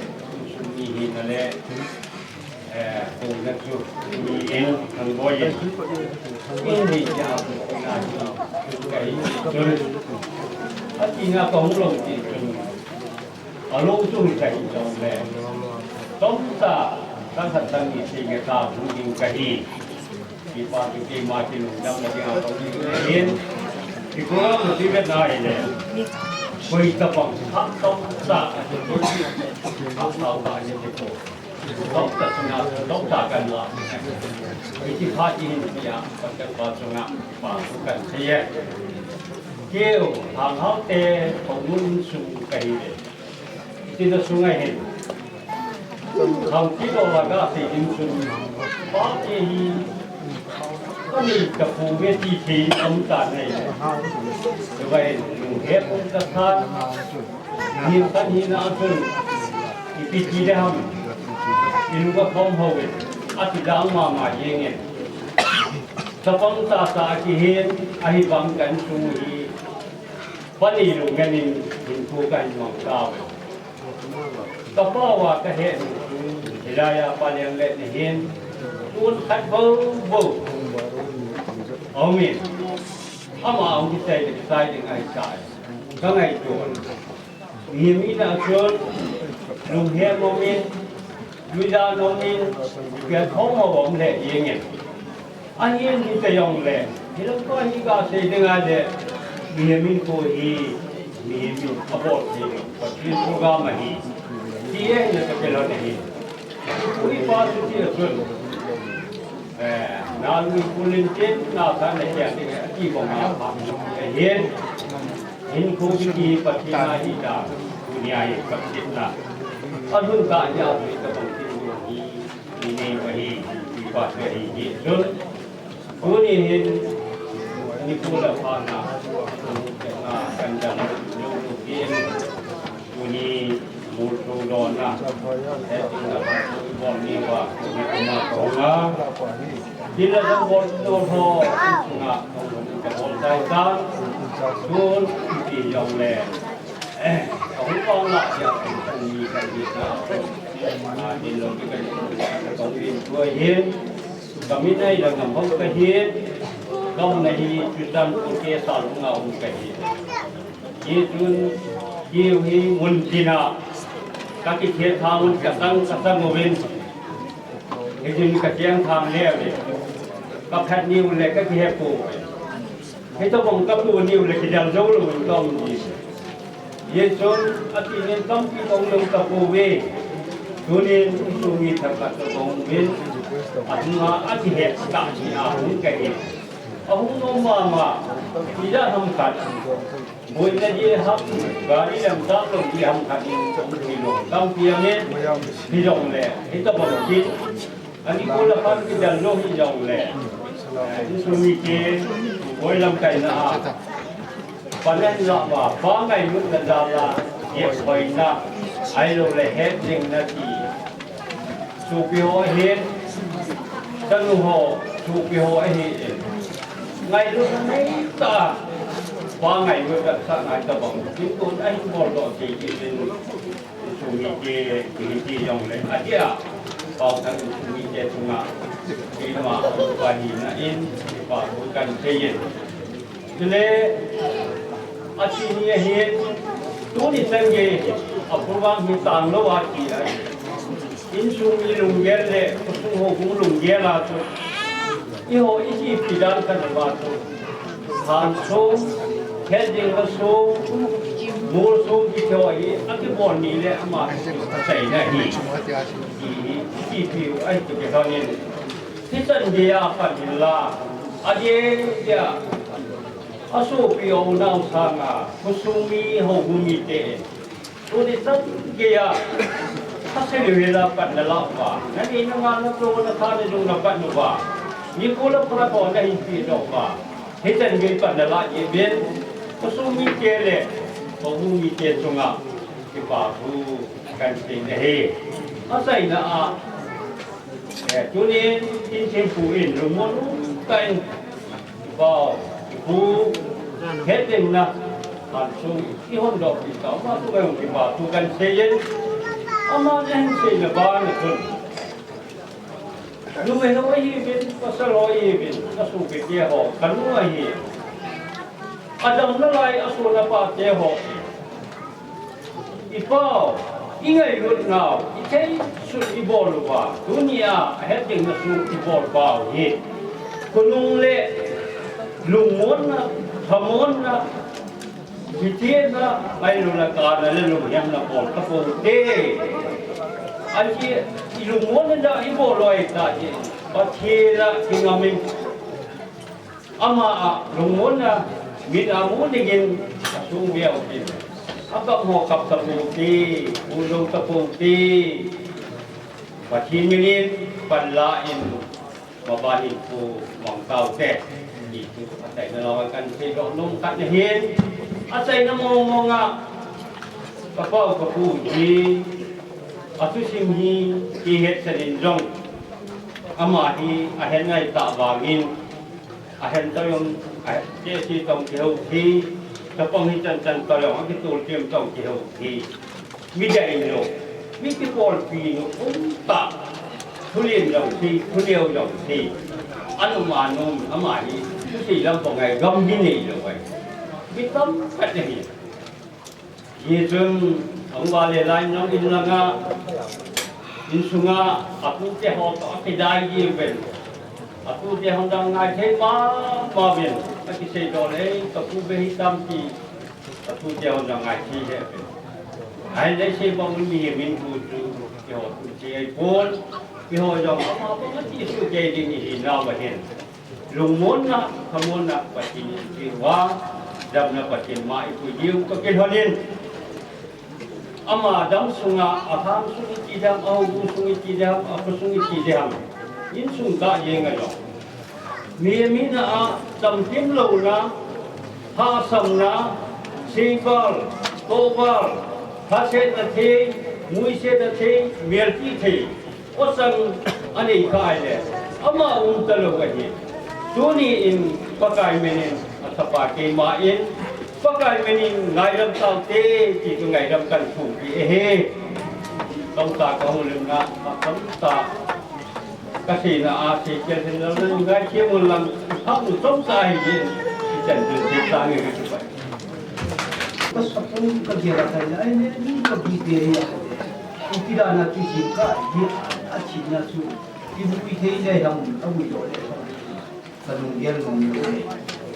Insung, ni, hi, na, le. Eh, kona chu, ni in, thang boi in. In ni cha, na hi, ka hi chun. A tina kahung long ti chun. A long chu ka hi chun le. Tong ta, ta sa ta ni si nge ta hung ding ka hi. Kipa chu keima kilungdam na ding a kong ding in. Kikora mu ti vet na hi le. Koi ta pang, ha tong ta, ha tong ta, ha tong ta. Doctor sunga, doctor kan la. Iti pha ti hin tia, doctor pa sunga, pa su kan thei e. Keu, hang hau te, thong mun sung ka hi le. Iti na sunga hin. Hang ti do la ga te hin sung. Pa te hi, ka ni ka pu ve ti thei am ta nei le. Tua hin, he pu ka tha. Hin kan hin a chun, ipi ti le ham, in va khom ho ve, a ti dang mama jeng e. Chapang tasa a kihin, ahi vang kan sung hi, pani lungin in, hinkho kan mang ta ve. Ka pa va ka he nu chu, hilai a pa leng le ni hin, tun khat vo vo. Amen. Ama ang kisai le kisai ding ahi sai. Ka ngaito. Mihem in a chun, lunghem umin, luidan umin, ipi a thom a um le jeng in. Ahin hita jong le, hilam pa hi kasei ding a le, mihem in koi hi, mihem in abol thei, Pathen program ahi. Ti e hin le ka pe lou na hi. Koi pa chu ti a chun. Eh, na lui pulin tin, na sa na kian ding, a ti bang a, pa, eh, hin, hin khu ki ti, Pathen a hi ta, dunia hi, Pathen ta. A dun ka ya, hi ka bang tin, hi, hi nei pa hi, hi pa ka hi, hi, dun. Tuni hin, ni khu la pa na, na, kan jam, lu, lu, kin. Tuni, mul tu don na. Eh, tingna pa tu bon ni wa, ni kuma kong na. Tingna tu bon tu ho, nga, kong ni ka bon tai ta. Tun, ti jong le. Eh, kong kong la, ya, kong ni ka ni ka. Ah, tin lo ki ka ni ka kong ni tu hin. Ka min ai la ngam hong ka hin. Ka mun na hi, tu tan ku ke sa lu nga um ka hin. Hichun, hiu hi mun tina, ka kithethang un ka sang, ka sang uvin. Hichun ka chengthang leu le, ka phat ni un le ka kihe pu. Hitobang kapu niu le kidel jou lou in kaum ji. Hichun, ati nin tampi kaum lou tapouve. Tunin, insung mi themkhat toh kaum uvin. Ahunga, akihet tah hi ahung kahi. Ahung nom mama, ijat ham khat. Boina ji ham, gari lam tah lou ji ham khat in, ahung kilou. Tampi amin, hijongle, hitobang kin. Ani kula pan kidel lou hijongle. Eh, insung mite, boi lamkaina a. Panen la ba, pa ngailutna jal a, jep hoina, ahilou le hetjingna ti. Sopi ho ahin, chanu ho, sopi ho ahin. Ngailutna neitah a, pa ngailutna sa ngai tabang. Tin tun ahin bol doh thei kit in. Insung mite, kihiti jongle, atia, Paothang insung mite chunga, keima, pa hina in, kipa thu kahin seiyin. Chule, athi ni ahin, tuni chan gei, a program hi tanglou ati ahi. Insung mi lunggel le, khosung houbung lunggel a chu, eiho ijipi dan khat uva chu. Thansung, hetjingna sung, molsung kiti ho hi, akibol ni le ama achaina hi. Ti hi, ipi u ahi ti kilhonin. Hichan geiya pan hinla, adeh dia, asopi aunau sanga, khosung mi houbung mite. Tuni chan geiya, khaseilou hela pan nalah uva, nanei nangah nato natha najung napan uva, nikho le phat ho nahin peh doh uva, hichan gei pan nalah jeh uvin, khosung mite le, houbung mite chunga, kipa thu kahin sei nahi. Achaina a, Eh, tunin, Thingthingpu in lungmon um tah in, Pao, Pu, hetjingna, Thansung, ihon doh pi tah, ama chunga jong kipa thu kahin seiyin, ama nahin seina bana chun. Numei ho ahiuvin, pasal ho ahiuvin, asopi te ho, kanu ahi. Adamna lai asoh napa te ho. I Pao, i ngailut nau, i thei sut i bol uva, tunia, a hetjingna sung i bol pau hi. Khonung le, lungmonna, thamonna, kithena, ngailutna kana le lunghetna bol tapou te. Ahi, i lungmonna i bol loi ta hi, Pathen a kingamin. Ama a lungmonna, min a mu dingin, asung veu tin. Akap ho kap tapou te, u lou tapou te. Pathen minin, panla in, maban in pu mang tau te. Ni tu achaina lou kahin seidoh nom khat nahin. Achaina mong mong a, ka pau ka pu hi, athusim hi, kihet san in jong. Ama hi, ahet ngai tah vangin. Ahen tah jong, a, J C tong kihou hi, chapang hi chan chan tah jong, akitultim tong kihou hi. Mi dei lou, mi kibolpi lou, um tah. Thulen jong hi, thuneo jong hi. Anum anum, ama hi, thusei lam bang ngai, gam hi neilou ahi. Mi tamtah ahi. Hichun, ahung vale lai nang in langa, insunga, atute ho toh akidai jiuvin. Atute hon jong ngai thei mama uvin. Akisei doh le, ka pu be hi tam ti. Atute hon jong ngai thei le uvin. Ahile sei bang mi hi min pu chu, keiho tu ti ahipon. Keiho jong ama bang ati su kei ding hi nau ahin. Lungmonna, thamonna, Pathen in peh uva, damna Pathen ma ipui diu, toh kilhonin. Ama dam sunga, alhang sung iti dam, ahoubung sung iti dam, akhosung iti dam. Insung tah jeng ahi lou. Mi, mi na a, chamkim louna, hahsamna, seival, tohval, thasetna thei, muisetna thei, melpi thei. Osan anei kha ahile, ama um talou ahi. Tuni in Pakai min in athapa keima in, Pakai min in ngaidam taute, ti chu ngaidam kahin thumpi ahi. Tamtah kahoulimna, tamtah kaseina a, seikhel hinlang, ngaithem un lang, hahnu tamtah ahi jin, ichan chun seisang nge kakipa. Kasapung kagel a kahi le, ahile, mi kabi pe hi a. Ipi dan a kijil kah hi a, athina chu, ivui thei le ham, avui doh le ham. Kalunggel mong mong le.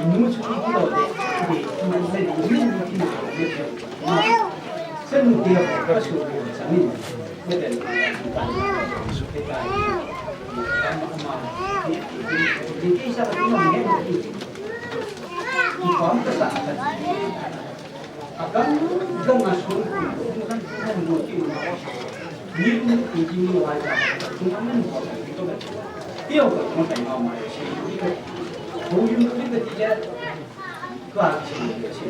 Inu chu iti lo de, de, man le ni ni ni ni. Sen mu de ka su sa ni. Ni de. Su ke ta. Ama ama. Ni ki sa ni ni. Ni pam ka sa. Agang gang a sung, ni ni ti ni wa ja, sung amen ko ko ko. Tio ko ko tai ma ma si. Ko yu ni ko ti ja. Ko a si si.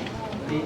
Ni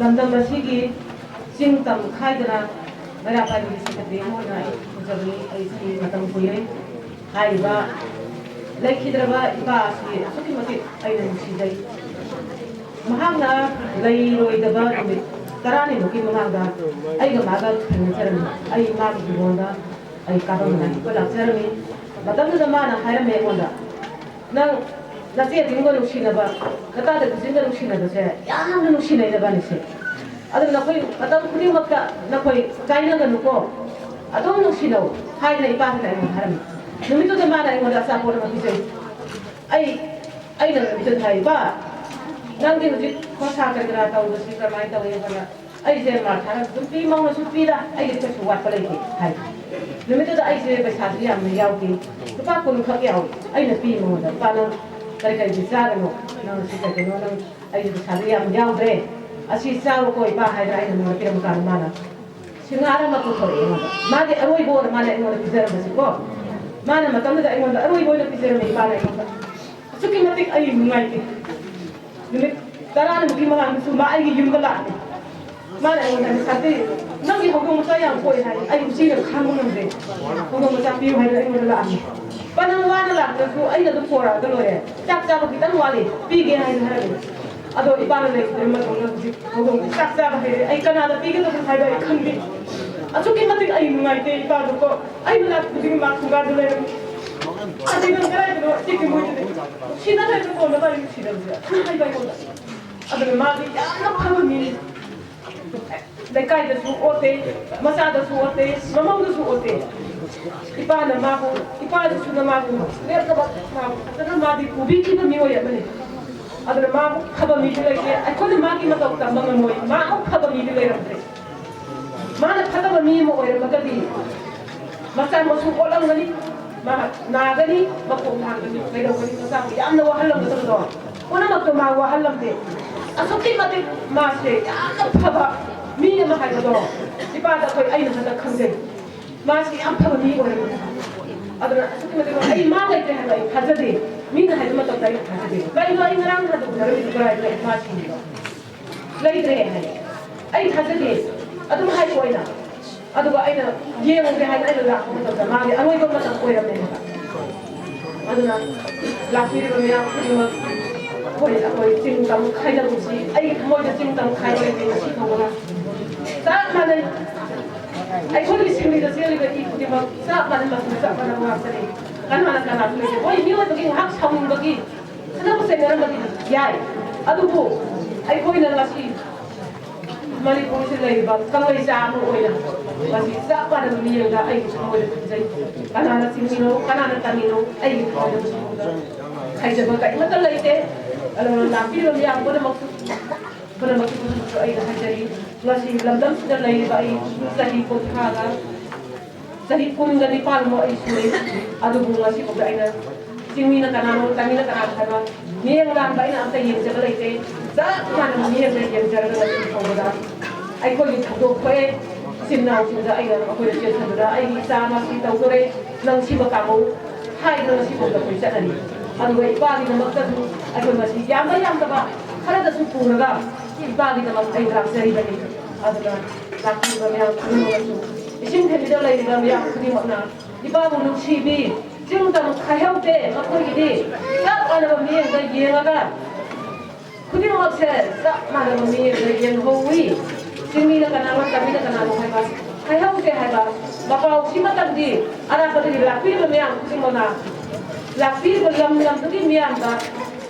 ꯂꯝꯗꯝ ꯑꯁꯤꯒꯤ ꯆꯤꯡ ꯇꯝ ꯈꯥꯏꯗꯅ ꯃꯩꯔꯥ ꯄꯥꯏꯕꯤꯒꯤ ꯁꯦꯀ꯭ꯔꯦꯇꯔꯤ ꯑꯃ ꯑꯣꯏꯅ ꯑꯩ ꯊꯝꯖꯕꯅꯤ꯫ ꯑꯩ ꯁꯤ ꯃꯇꯝ ꯀꯨꯏꯔꯦ꯫ ꯍꯥꯏꯔꯤꯕ ꯂꯩꯈꯤꯗ꯭ꯔꯕ ꯏꯄꯥ ꯑꯁꯤ ꯑꯁꯨꯛꯀꯤ ꯃꯇꯤꯛ ꯑꯩꯅ ꯅꯨꯡꯁꯤꯖꯩ꯫ ꯃꯍꯥꯛꯅ ꯂꯩꯔꯣꯏꯗꯕ ꯅꯨꯃꯤꯠ ꯇꯔꯥꯅꯤꯃꯨꯛꯀꯤ ꯃꯃꯥꯡꯗ ꯑꯩꯒ ꯃꯥꯒ ꯊꯦꯡꯅꯖꯔꯝꯃꯤ꯫ ꯑꯩ ꯃꯥꯒꯤ ꯍꯤꯡꯒꯣꯜꯗ ꯑꯩ ꯀꯥꯐꯝ ꯂꯥꯛꯄ ꯂꯥꯛꯆꯔꯝꯃꯤ꯫ ꯃꯇꯝꯗꯨꯗ ꯃꯥꯅ ꯍꯥꯏꯔꯝꯃꯦ ꯑꯩꯉꯣꯟꯗ, "ꯅꯪ ꯅꯆꯦ ꯕꯤꯝꯒ ꯅꯨꯡꯁꯤꯅꯕ, ꯅꯇꯥꯗ ꯕꯤꯖꯤꯟꯒ ꯅꯨꯡꯁꯤꯅꯕꯁꯦ ꯌꯥꯝꯅ ꯅꯨꯡꯁꯤꯅꯩ ꯅꯕꯥꯅꯤꯁꯦ꯫ ꯑꯗꯨꯅ ꯅꯈꯣꯏ ꯃꯇꯝ ꯈꯨꯗꯤꯡꯃꯛꯇ ꯅꯈꯣꯏ ꯀꯥꯏꯅꯒꯅꯨꯀꯣ, ꯑꯗꯨꯝ ꯅꯨꯡꯁꯤꯅꯧ" ꯍꯥꯏꯗꯅ ꯏꯄꯥꯁꯤꯅ ꯑꯩꯉꯣꯟꯗ ꯍꯥꯏꯔꯝꯃꯤ꯫ ꯅꯨꯃꯤꯠꯇꯨꯗ ꯃꯥꯅ ꯑꯩꯉꯣꯟꯗ ꯑꯆꯥꯄꯣꯠ ꯑꯃ ꯄꯤꯖꯩ꯫ ꯑꯩ, ꯑꯩꯅ ꯅꯨꯃꯤꯠꯇꯨꯗ ꯍꯥꯏ, "ꯏꯄꯥ, ꯅꯪꯗꯤ ꯍꯧꯖꯤꯛ ꯈꯣꯔꯁꯥ ꯀꯔꯤ ꯀꯔꯥ ꯇꯧꯕꯁꯤ ꯀꯔꯝꯍꯥꯏꯅ ꯇꯧꯏ?" ꯍꯥꯏꯅ ꯑꯩꯁꯦ ꯃꯥ ꯊꯥꯔꯒ ꯑꯗꯨꯝ ꯄꯤ ꯃꯧꯅꯁꯨ ꯄꯤꯗ, ꯑꯩꯒꯤ ꯀꯩꯁꯨ ꯋꯥꯠꯄ ꯂꯩꯇꯦ ꯍꯥꯏ꯫ ꯅꯨꯃꯤꯠꯇꯨꯗ ꯑꯩꯁꯦ ꯄꯩꯁꯥꯁꯨ ꯌꯥꯝꯅ ꯌꯥꯎꯗꯦ, ꯂꯨꯄꯥ ꯀꯨꯟ ꯈꯛ ꯌꯥꯎꯏ꯫ ꯑꯩꯅ ꯄꯤ ꯃꯉꯣꯟꯗ, "ꯏꯄꯥ, ꯅꯪ ꯀꯔꯤ ꯀꯔꯤꯗꯤ ꯆꯥꯒꯅꯣ, ꯅꯪ ꯁꯤ ꯀꯩꯅꯣ, ꯅꯪ ꯑꯩꯁꯦ ꯄꯩꯁꯥꯁꯨ ꯌꯥꯝ ꯌꯥꯎꯗ꯭ꯔꯦ, ꯑꯁꯤ ꯆꯥꯔꯣꯀꯣ ꯏꯄꯥ" ꯍꯥꯏꯗꯅ ꯑꯩꯅ ꯃꯉꯣꯟꯗ ꯄꯤꯔꯝꯕ ꯀꯥꯟꯗ ꯃꯥꯅ ꯁꯤꯡꯍꯥꯔ ꯑꯃ ꯄꯨꯊꯣꯔꯛꯑꯦ ꯑꯩꯉꯣꯟꯗ꯫ ꯃꯥꯗꯤ ꯑꯔꯣꯏꯕ ꯑꯣꯏꯅ ꯃꯥꯅ ꯑꯩꯉꯣꯟꯗ ꯄꯤꯖꯔꯝꯕꯁꯤꯀꯣ꯫ ꯃꯥꯅ ꯃꯇꯝꯗꯨꯗ ꯑꯩꯉꯣꯟꯗ ꯑꯔꯣꯏꯕ ꯑꯣꯏꯅ ꯄꯤꯖꯔꯝꯃꯦ ꯏꯄꯥꯅ ꯑꯩꯉꯣꯟꯗ꯫ ꯑꯁꯨꯛꯀꯤ ꯃꯇꯤꯛ ꯑꯩ ꯅꯨꯡꯉꯥꯏꯇꯦ꯫ ꯅꯨꯃꯤꯠ ꯇꯔꯥꯅꯤꯃꯨꯛꯀꯤ ꯃꯃꯥꯡꯗꯁꯨ ꯃꯥ ꯑꯩꯒꯤ ꯌꯨꯝꯗ ꯂꯥꯛꯑꯦ꯫ ꯃꯥꯅ ꯑꯩꯉꯣꯟꯗ, "ꯁꯥꯟꯇꯤ, ꯅꯪꯒꯤ ꯍꯧꯗꯣꯡ ꯃꯆꯥ ꯌꯥꯝ ꯄꯣꯛꯑꯦ" ꯍꯥꯏ꯫ ꯑꯩ ꯎꯆꯤꯅ ꯈꯥꯡꯕ ꯉꯝꯗ꯭ꯔꯦ꯫ "ꯍꯧꯗꯣꯡ ꯃꯆꯥ ꯄꯤꯌꯨ" ꯍꯥꯏꯅ ꯑꯩꯉꯣꯟꯗ ꯂꯥꯛꯑꯝꯃꯤ꯫ "ꯄꯥ, ꯅꯪ ꯋꯥꯅ ꯂꯥꯛꯇ꯭ꯔꯁꯨ ꯑꯩꯅ ꯑꯗꯨꯝ ꯄꯣꯔꯛꯑꯒ ꯂꯣꯏꯔꯦ꯫ ꯆꯥꯛ ꯆꯥꯕ ꯈꯤꯇꯪ ꯋꯥꯠꯂꯤ, ꯄꯤꯒꯦ" ꯍꯥꯏꯅ ꯍꯥꯏꯔꯝꯃꯤ꯫ ꯑꯗꯣ ꯏꯄꯥꯅ ꯂꯩꯈꯤꯗ꯭ꯔ ꯃꯇꯨꯡꯗ ꯍꯧꯖꯤꯛ ꯍꯧꯗꯣꯡ ꯆꯥꯛ ꯆꯥꯕ ꯍꯩꯔꯦ꯫ ꯑꯩ ꯀꯅꯥꯗ ꯄꯤꯒꯗꯕꯅꯣ ꯍꯥꯏꯕ ꯑꯩ ꯈꯪꯗꯦ꯫ ꯑꯁꯨꯛꯀꯤ ꯃꯇꯤꯛ ꯑꯩ ꯅꯨꯡꯉꯥꯏꯇꯦ ꯏꯄꯥꯗꯣꯀꯣ꯫ ꯑꯩ ꯃꯅꯥꯛ ꯈꯨꯗꯤꯡ ꯃꯥ ꯈꯨꯡꯒꯪꯗ ꯂꯩꯔꯝꯃꯤ꯫ ꯑꯗꯩ ꯅꯪ ꯀꯗꯥꯏꯗꯅꯣ ꯆꯤꯛꯀꯤ ꯃꯣꯏꯗꯨꯗꯤ꯫ ꯁꯤꯅ ꯂꯩꯕ ꯀꯣꯟꯅ ꯃꯥ ꯅꯨꯡꯁꯤꯗꯕꯁꯦ꯫ ꯑꯗꯨꯝ ꯍꯥꯏꯕ ꯑꯩꯉꯣꯟꯗ꯫ ꯑꯗꯨꯅ ꯃꯥꯗꯤ ꯌꯥꯝꯅ ꯐꯕ ꯃꯤꯅꯤ꯫ ꯂꯩꯀꯥꯏꯗꯁꯨ ꯑꯣꯠꯇꯦ, ꯃꯆꯥꯗꯁꯨ ꯑꯣꯠꯇꯦ, ꯃꯃꯧꯗꯁꯨ ꯑꯣꯠꯇꯦ꯫ ꯏꯄꯥꯅ ꯃꯥꯕꯨ, ꯏꯄꯥꯗꯨꯁꯨꯅ ꯃꯥꯕꯨ ꯂꯦꯞꯇꯕ, ꯃꯥꯕꯨ ꯐꯖꯅ ꯃꯥꯗꯤ ꯄꯨꯕꯤꯈꯤꯕ ꯃꯤꯑꯣꯏ ꯑꯃꯅꯤ꯫ ꯑꯗꯨꯅ ꯃꯥꯕꯨ ꯐꯕ ꯃꯤꯁꯨ ꯂꯩꯇꯦ, ꯑꯩꯈꯣꯏꯅ ꯃꯥꯒꯤ ꯃꯇꯧ ꯇꯝꯕ ꯉꯝꯃꯣꯏ, ꯃꯥꯃꯨꯛ ꯐꯕ ꯃꯤꯗꯤ ꯂꯩꯔꯝꯗ꯭ꯔꯦ꯫ ꯃꯥꯅ ꯐꯠꯇꯕ ꯃꯤ ꯑꯃ ꯑꯣꯏꯔꯝꯃꯒꯗꯤ ꯃꯆꯥ ꯃꯁꯨ ꯑꯣꯠꯂꯝꯒꯅꯤ, ꯃꯥ ꯅꯥꯒꯅꯤ, ꯃꯈꯣꯡ ꯊꯥꯡꯒꯅꯤ, ꯀꯩꯗꯧꯒꯅꯤ, ꯃꯆꯥꯕꯨ ꯌꯥꯝꯅ ꯋꯥꯍꯜꯂꯝꯒꯗꯕꯗꯣ꯫ ꯄꯨꯝꯅꯃꯛꯇꯣ ꯃꯥ ꯋꯥꯍꯜꯂꯝꯗꯦ꯫ ꯑꯁꯨꯛꯀꯤ ꯃꯇꯤꯛ ꯃꯥꯁꯦ ꯌꯥꯝꯅ ꯐꯕ ꯃꯤ ꯑꯃ ꯍꯥꯏꯕꯗꯣ ꯏꯄꯥꯗ ꯑꯩꯈꯣꯏ, ꯑꯩꯅ ꯍꯟꯗꯛ ꯈꯪꯖꯩ꯫ ꯃꯥꯁꯤ ꯌꯥꯝ ꯐꯕ ꯃꯤ ꯑꯣꯏꯔꯝꯃꯦ꯫ ꯑꯗꯨꯅ ꯑꯁꯨꯛꯀꯤ ꯃꯇꯤꯛ ꯑꯩ ꯃꯥ ꯂꯩꯇ꯭ꯔꯦ ꯍꯥꯏꯕ ꯑꯩ ꯊꯥꯖꯗꯦ꯫ ꯃꯤꯅ ꯍꯥꯏꯕ ꯃꯇꯝꯗ ꯑꯩ ꯊꯥꯖꯗꯦ꯫ ꯀꯩꯅꯣ ꯑꯩ ꯉꯔꯥꯡ ꯅꯍꯥꯟꯗ ꯎꯅꯔꯝꯃꯤꯗꯨ ꯀꯗꯥꯏꯗ ꯂꯩ? ꯃꯥ ꯁꯤꯅꯦꯕ꯫ ꯂꯩꯇ꯭ꯔꯦ ꯍꯥꯏ꯫ ꯑꯩ ꯊꯥꯖꯗꯦ꯫ ꯑꯗꯨꯝ ꯍꯥꯏꯀꯣ ꯑꯩꯅ꯫ ꯑꯗꯨꯒ ꯑꯩꯅ ꯌꯦꯡꯉꯨꯒꯦ ꯍꯥꯏꯅ ꯑꯩꯅ ꯂꯥꯛꯄ ꯃꯇꯝꯗ ꯃꯥꯒꯤ ꯑꯔꯣꯏꯕ ꯃꯇꯝ ꯑꯣꯏꯔꯝꯃꯦ ꯍꯥꯏꯕ꯫ ꯑꯗꯨꯅ ꯂꯥꯛꯄꯤꯔꯤꯕ ꯃꯤꯌꯥꯝ ꯈꯨꯗꯤꯡꯃꯛ ꯑꯩꯈꯣꯏ, ꯑꯩꯈꯣꯏ ꯆꯤꯡ ꯇꯝ ꯈꯥꯏꯅꯕꯁꯤ ꯑꯩꯒꯤ ꯊꯃꯣꯏꯗ ꯆꯤꯡ ꯇꯝ ꯈꯥꯏꯕ ꯂꯩꯇꯦ ꯉꯁꯤ ꯐꯥꯎꯕꯗ꯫ ꯆꯞ ꯃꯥꯟꯅꯩ꯫ ꯑꯩꯈꯣꯏꯒꯤ ꯁꯤꯟꯃꯤꯗ ꯆꯦꯜꯂꯤꯕ ꯏ ꯈꯨꯗꯤꯡꯃꯛ ꯆꯞ ꯃꯥꯟꯅꯩ, ꯃꯆꯨ ꯆꯞ ꯃꯥꯟꯅꯕ ꯉꯥꯛꯇꯅꯤ꯫ ꯀꯅꯥꯅ ꯀꯅꯥꯁꯨ ꯂꯩꯇꯦ꯫ ꯍꯣꯏ, ꯃꯤꯑꯣꯏꯕꯒꯤ ꯉꯥꯏꯍꯥꯛ ꯁꯥꯎꯅꯤꯡꯕꯒꯤ ꯈꯠꯅꯕ ꯆꯩꯅꯔꯝꯕꯗꯤ ꯌꯥꯏ꯫ ꯑꯗꯨꯕꯨ ꯑꯩꯈꯣꯏꯅ ꯉꯁꯤ ꯃꯅꯤꯄꯨꯔꯁꯤꯗ ꯂꯩꯔꯤꯕ ꯀꯪꯂꯩꯆꯥ ꯑꯃ ꯑꯣꯏꯅ ꯉꯁꯤ ꯆꯞ ꯃꯥꯟꯅꯕ ꯃꯤꯠꯌꯦꯡꯗ ꯑꯩꯒꯤ ꯊꯃꯣꯏꯗ ꯈꯟꯖꯩ꯫ ꯀꯅꯥꯅ ꯆꯤꯡꯃꯤꯅꯣ, ꯀꯅꯥꯅ ꯇꯝꯃꯤꯅꯣ, ꯑꯩꯒꯤ ꯊꯃꯣꯏꯗ ꯃꯁꯤꯒꯨꯝꯕ ꯍꯥꯏꯖꯕ ꯀꯔꯤꯃꯠꯇ ꯂꯩꯇꯦ꯫ ꯑꯗꯨꯅ ꯂꯥꯛꯄꯤꯔꯤꯕ ꯃꯤꯌꯥꯝ ꯄꯨꯝꯅꯃꯛꯁꯨ, ꯄꯨꯝꯅꯃꯛꯀꯤ ꯄꯨꯝꯅꯃꯛꯁꯨ ꯑꯩꯅ ꯍꯥꯏꯖꯔꯤ꯫ ꯉꯁꯤ ꯂꯝꯗꯝꯁꯤꯗ ꯂꯩꯔꯤꯕ ꯑꯩ ꯆꯍꯤ ꯀꯨꯟꯊ꯭ꯔꯥꯒ ꯆꯍꯤ ꯀꯨꯟꯒ ꯅꯤꯄꯥꯟꯃꯨꯛ ꯑꯩ ꯁꯨꯔꯦ꯫ ꯑꯗꯨꯕꯨ ꯉꯁꯤꯐꯥꯎꯗ ꯑꯩꯅ ꯆꯤꯡꯃꯤꯅ ꯀꯅꯥꯅꯣ, ꯇꯝꯃꯤꯅ ꯀꯅꯥꯅꯣ ꯍꯥꯏꯕ ꯃꯤꯠꯌꯦꯡ ꯂꯥꯟꯕ ꯑꯩꯅ ꯑꯝꯇ ꯌꯦꯡꯖꯕ ꯂꯩꯇꯦ꯫ ꯆꯞ ꯃꯥꯟꯅꯕ ꯃꯤꯠꯌꯦꯡꯗ ꯌꯦꯡꯖꯔꯒ ꯉꯁꯤ ꯐꯥꯎꯕꯗ ꯑꯩꯈꯣꯏꯒꯤ ꯊꯧꯗꯣꯛ ꯊꯣꯛꯑꯦ꯫ ꯏꯆꯤꯟ ꯏꯅꯥꯎꯁꯤꯡꯗ ꯑꯩꯅ ꯃꯈꯣꯏꯗ ꯆꯦꯟꯊꯗꯨꯅ ꯑꯩꯒꯤ ꯏꯆꯥ ꯑꯃ ꯁꯤ ꯇꯧꯗꯣꯔꯦ, ꯅꯪ ꯁꯤꯕ ꯀꯥꯡꯍꯧ ꯍꯥꯏꯗꯅ ꯉꯁꯤꯐꯥꯎꯗ ꯑꯩꯈꯣꯏ ꯆꯠꯅꯔꯤ꯫ ꯑꯗꯨꯒ ꯏꯄꯥꯒꯤꯗꯃꯛꯇꯁꯨ ꯑꯩꯈꯣꯏ ꯃꯁꯤ ꯌꯥꯝꯕ ꯌꯥꯝꯗꯕ ꯈꯔꯗꯁꯨ ꯄꯨꯔꯒ ꯏꯄꯥꯒꯤꯗꯃꯛ ꯑꯩ ꯂꯥꯛꯆꯔꯤꯕꯅꯤ꯫ ꯑꯗꯨꯅ ꯂꯥꯛꯄꯤꯔꯤꯕ ꯃꯌꯥꯝ ꯈꯨꯗꯤꯡꯃꯛꯁꯨ, ꯏꯁꯤꯡ ꯊꯦꯟꯕꯤꯗ ꯂꯩꯔꯤꯕ ꯃꯤꯌꯥꯝ ꯈꯨꯗꯤꯡꯃꯛꯅ ꯏꯄꯥꯕꯨ ꯅꯨꯡꯁꯤꯕꯤ, ꯆꯤꯡ ꯇꯝ ꯈꯥꯏꯍꯧꯗꯦ ꯃꯈꯣꯏꯒꯤꯗꯤ꯫ ꯆꯞ ꯃꯥꯟꯅꯕ ꯃꯤꯠꯌꯦꯡꯗ ꯌꯦꯡꯉꯒ, ꯈꯨꯗꯤꯡꯃꯛꯁꯦ ꯆꯞ ꯃꯥꯟꯅꯕ ꯃꯤꯠꯌꯦꯡꯗ ꯌꯦꯡꯍꯧꯏ꯫ ꯆꯤꯡꯃꯤꯅ ꯀꯅꯥꯅꯣ, ꯇꯝꯃꯤꯅ ꯀꯅꯥꯅꯣ ꯍꯥꯏꯕ ꯈꯥꯏꯍꯧꯗꯦ ꯍꯥꯏꯕ ꯃꯄꯥꯎꯁꯤꯃꯇꯪꯗꯤ ꯑꯔꯥꯞꯄꯗꯒꯤ ꯂꯥꯛꯄꯤꯔꯤꯕ ꯃꯤꯌꯥꯝ ꯈꯨꯗꯤꯡꯃꯛꯅ, ꯂꯥꯛꯄꯤꯔꯤꯕ ꯂꯝ ꯂꯝꯗꯨꯒꯤ ꯃꯤꯌꯥꯝꯗ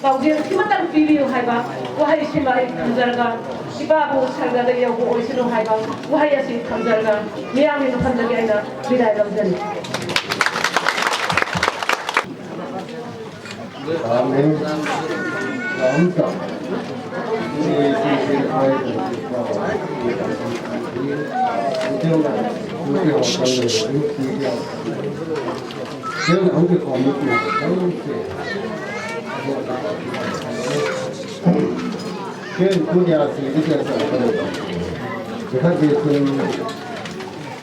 ꯄꯥꯎꯖꯦꯜ ꯁꯤꯃꯇꯪ ꯄꯤꯕꯤꯌꯨ ꯍꯥꯏꯕ ꯋꯥꯍꯩꯁꯤꯃ ꯑꯩ ꯊꯝꯖꯔꯒ, ꯏꯄꯥꯕꯨ ꯁꯔꯒꯗ ꯌꯧꯕ ꯑꯣꯏꯁꯅꯨ ꯍꯥꯏꯕ ꯋꯥꯍꯩ ꯑꯁꯤ ꯊꯝꯖꯔꯒ, ꯃꯤꯌꯥꯝꯒꯤ ꯃꯐꯝꯗꯒꯤ ꯑꯩꯅ ꯕꯤꯗꯥꯏ ꯂꯧꯖꯔꯤ꯫ Ken hung kikhom ni tia, hung se. Ken tunia si ni tia sa ko. Sikha di sun,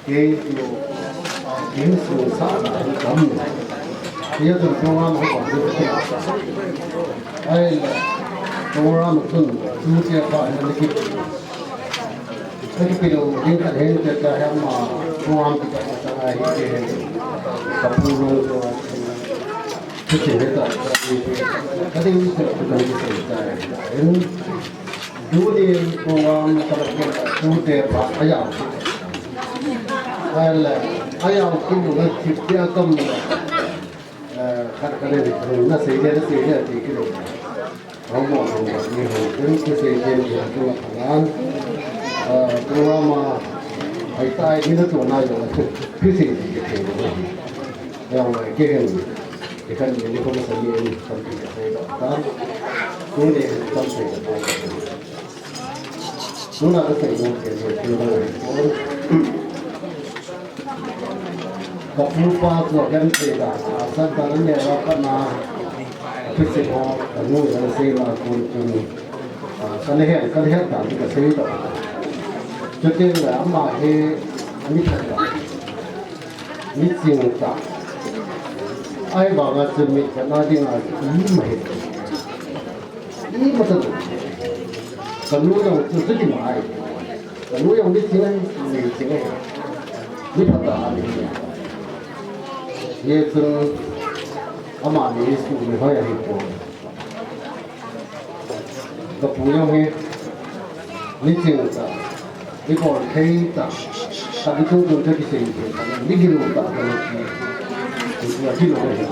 kei tu, kin su sa na kam. Tia tu program ho ko. Ai la, program tu, tu tia pa ni ki. Ka kipilou ding khat hin, tia tia hi ama, program kipat masang a hi, tia hin. Ka pu lou chu, tia hin ta, ka ding chu, chu kan kisei ta hin. Tuni program ka la kila, tute pa a yau. Ai le, a yau kilou na, tia kam na. Eh, khat ka le, na sei le, na sei le, ti kilou. Hamo hamo ni ho, ken kisei ken ni ho, tu anan. Ah, tu ama, ai tai ni na tu na yo, kisei ni ke ni. Ya ma ke hen. Ke kan ni ko ma sa ni ni kan ti ka sai da. Tan. Tu ni kan sai da. Tu na ka sai ni ke ni tu na. Ka pu pa chu a kan thei dan a, a san dan a neh a pat na, a thusim ho, ka nu in a sei na kon chun, a, ka na het, ka na het dan chu ka sei doh. Chutin le ama hi mi that tah, mi ching tah. Ahivang a chu mi khat na ding a chu ima hi. Ima tah. Ka nu jong chu chuti mai. Ka nu jong ni ching ahi, ni ching ahi. Ni phatah ahi. Hichun amani school ni hoi ahi poi. Ka pu jong hi ni ching tah, ni bol thei tah, ka ni tung tung tah kisei thei tah, ni gilou tah ka ni. Ni gilou ahi.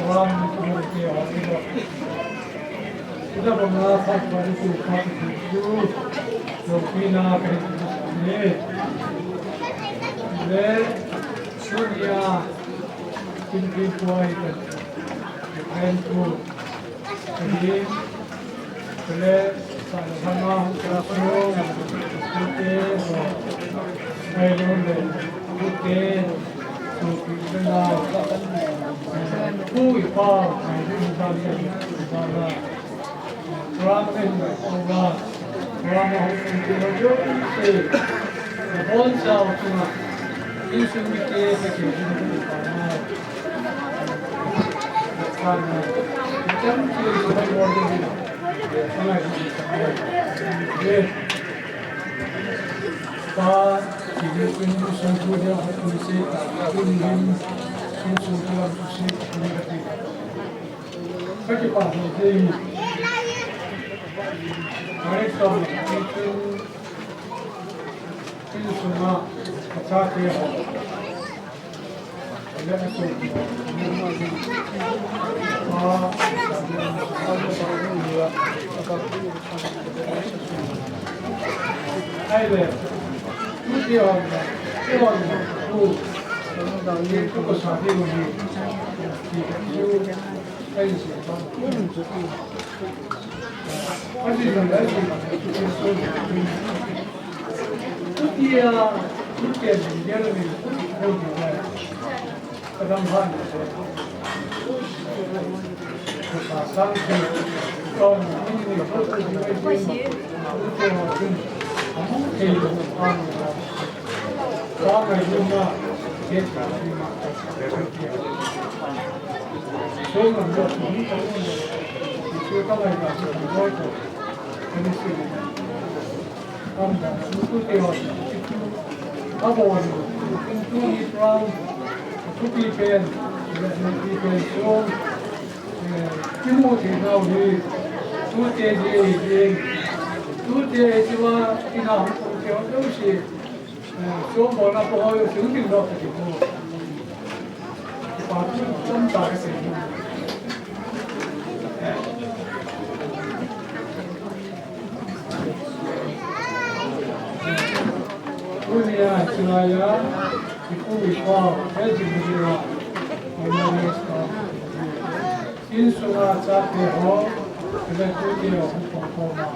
Ram, ram, ram, ram. Ida banga khat bari tu khat tu tu. Lo pi na ka ni. Le, sunia, kin kin kuai ka. Kain tu. Kani. Kale, sa na ma hu ka su. Kute, ho. Kailu le. Kute. Su pi na. Pu i pa, mai di mu dan ke, dan la. Ram en, ram, ram, ram, ram, ram, ram, ram, ram, ram, ram, ram, ram, ram, ram, ram, ram, Pa, kile pin sung tu dia ha tu se, tu lim, sung tu lam tu se, tu ka ti. Ka ti pa ho te. Ai, so, tu, tu, tu sunga, ka cha te ho. Tutia, tutia, tutia, tutia, tutia, tutia, Tute ji, tute ji wa ina hung kong keo keo si, eh, so mo na po ho yo si hung ting do ka ti mo. Ki pa tu tam ta ka se. Tunia, tunia, ipu ipa, he jing jing a, Mama Esther. Insunga chate ho, le tute ho, hu pong pong ma,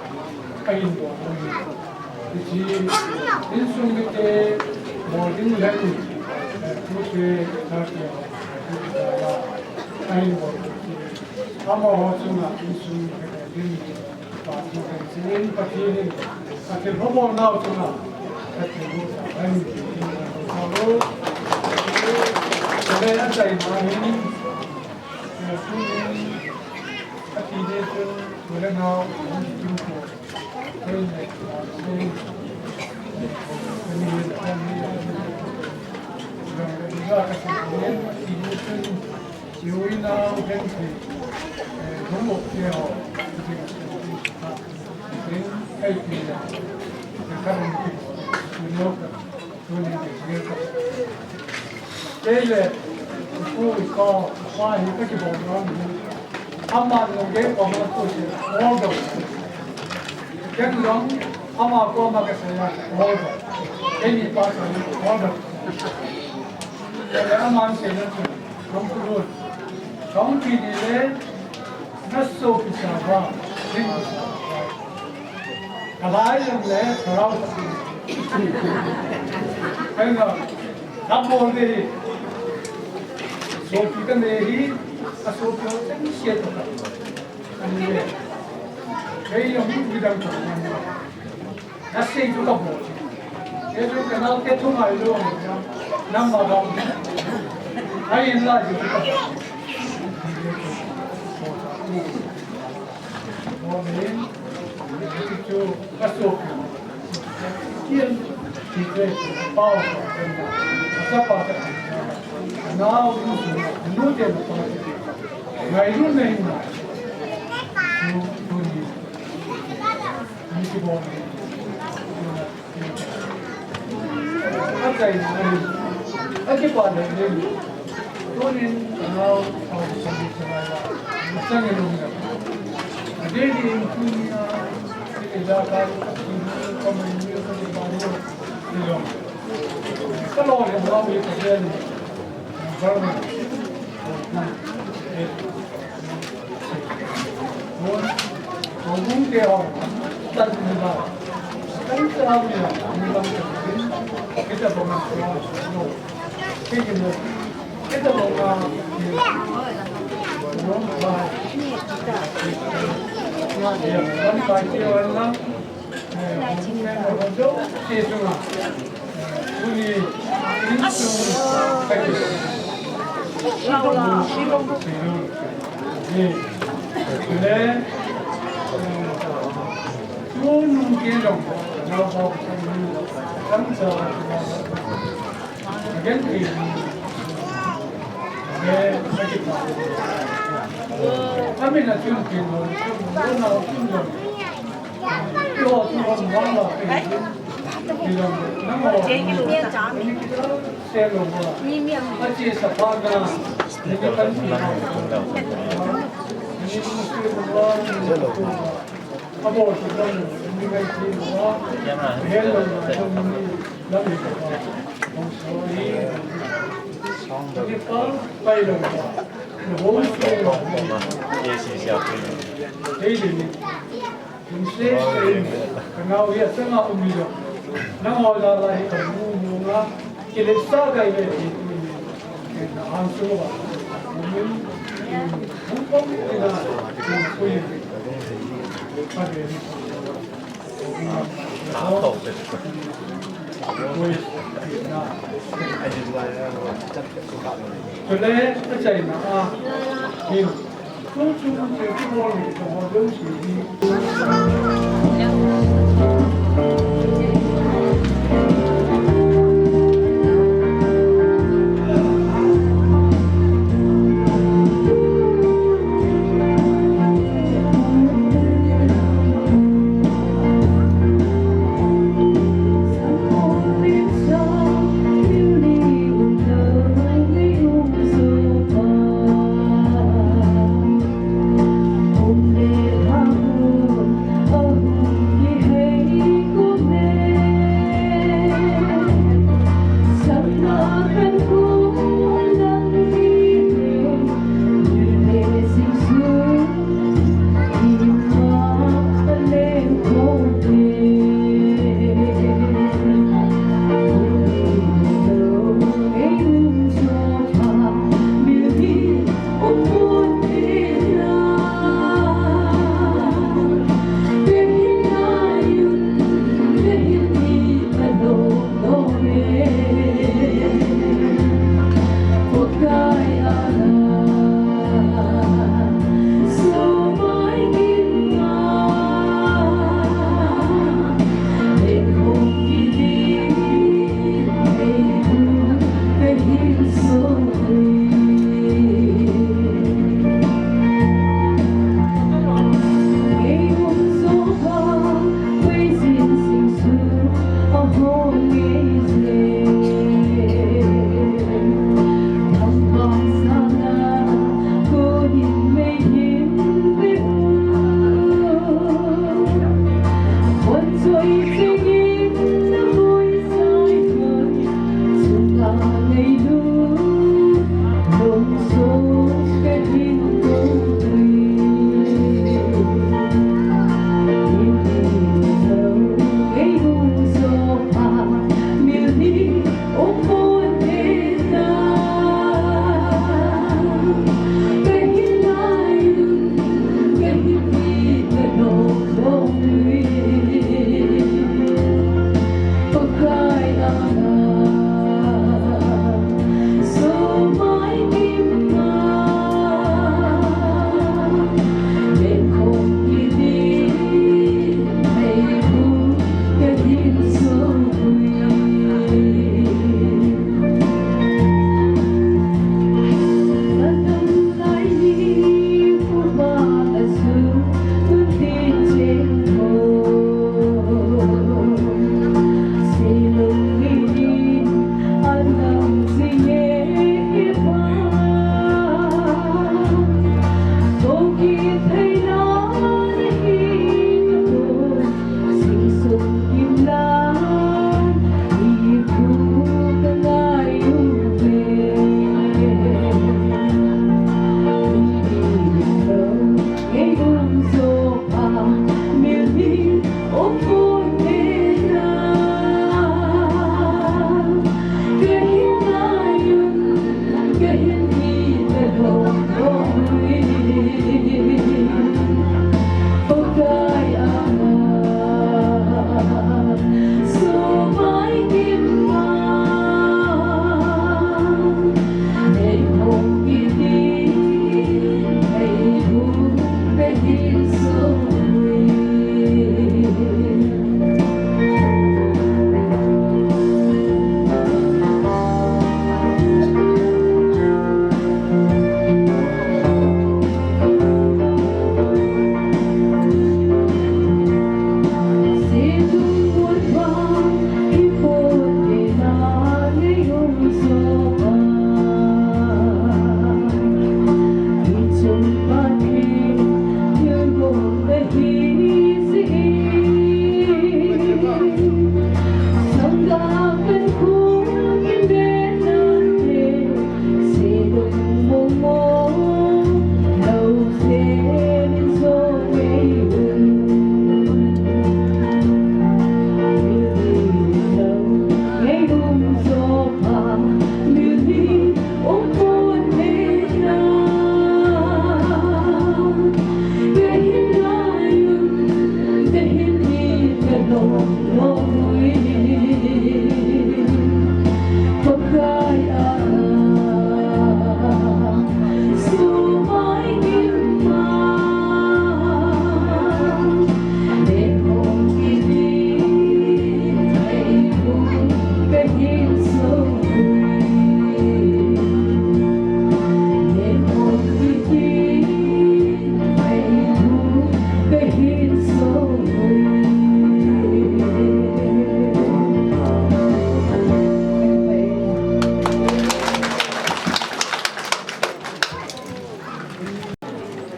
ahin bol ho ni. Iti, insung mite, bol ding le ni, tute, chate ho, tute ho, ahin bol ho ni. Amaho chunga, insung mite, bol ding. Pathen in, Pathen in, Pathen in, Pathen in, Kei le, ipu, ipa, ipa hi ka kibol nom hi. Aman lunggel koma tu si, hold on. Ken jong, ama koma ka sei a, hold on. Keini pa sa, hold on. Kei le aman seina chu, hung kulu. Hung ti ni le, na sopi sa va, kin sa va. Kalai jong le, kalai jong le. Ahin, kabol ding hi. Sopi kanei hi, asopi ho chengse toh ka. Ani le. Kei jong midang toh. Nasei chu kabol. Kei chu kanaote thu ngailou. Nangma bang. Ahin la chu kabol. Bol in. Chu ka sopi. Kian, ti te, pao, sa pa, sa. Nao, nu, nu te, pa. Ngailut na in na. Nu, nu ni. Ni ki bol. Achaina ahi. Akipana ahi. Tu Morning, now, our service arrival. Masang ilung na. Ade di in tunia, ida ka, ilung. Hello, hello, we again.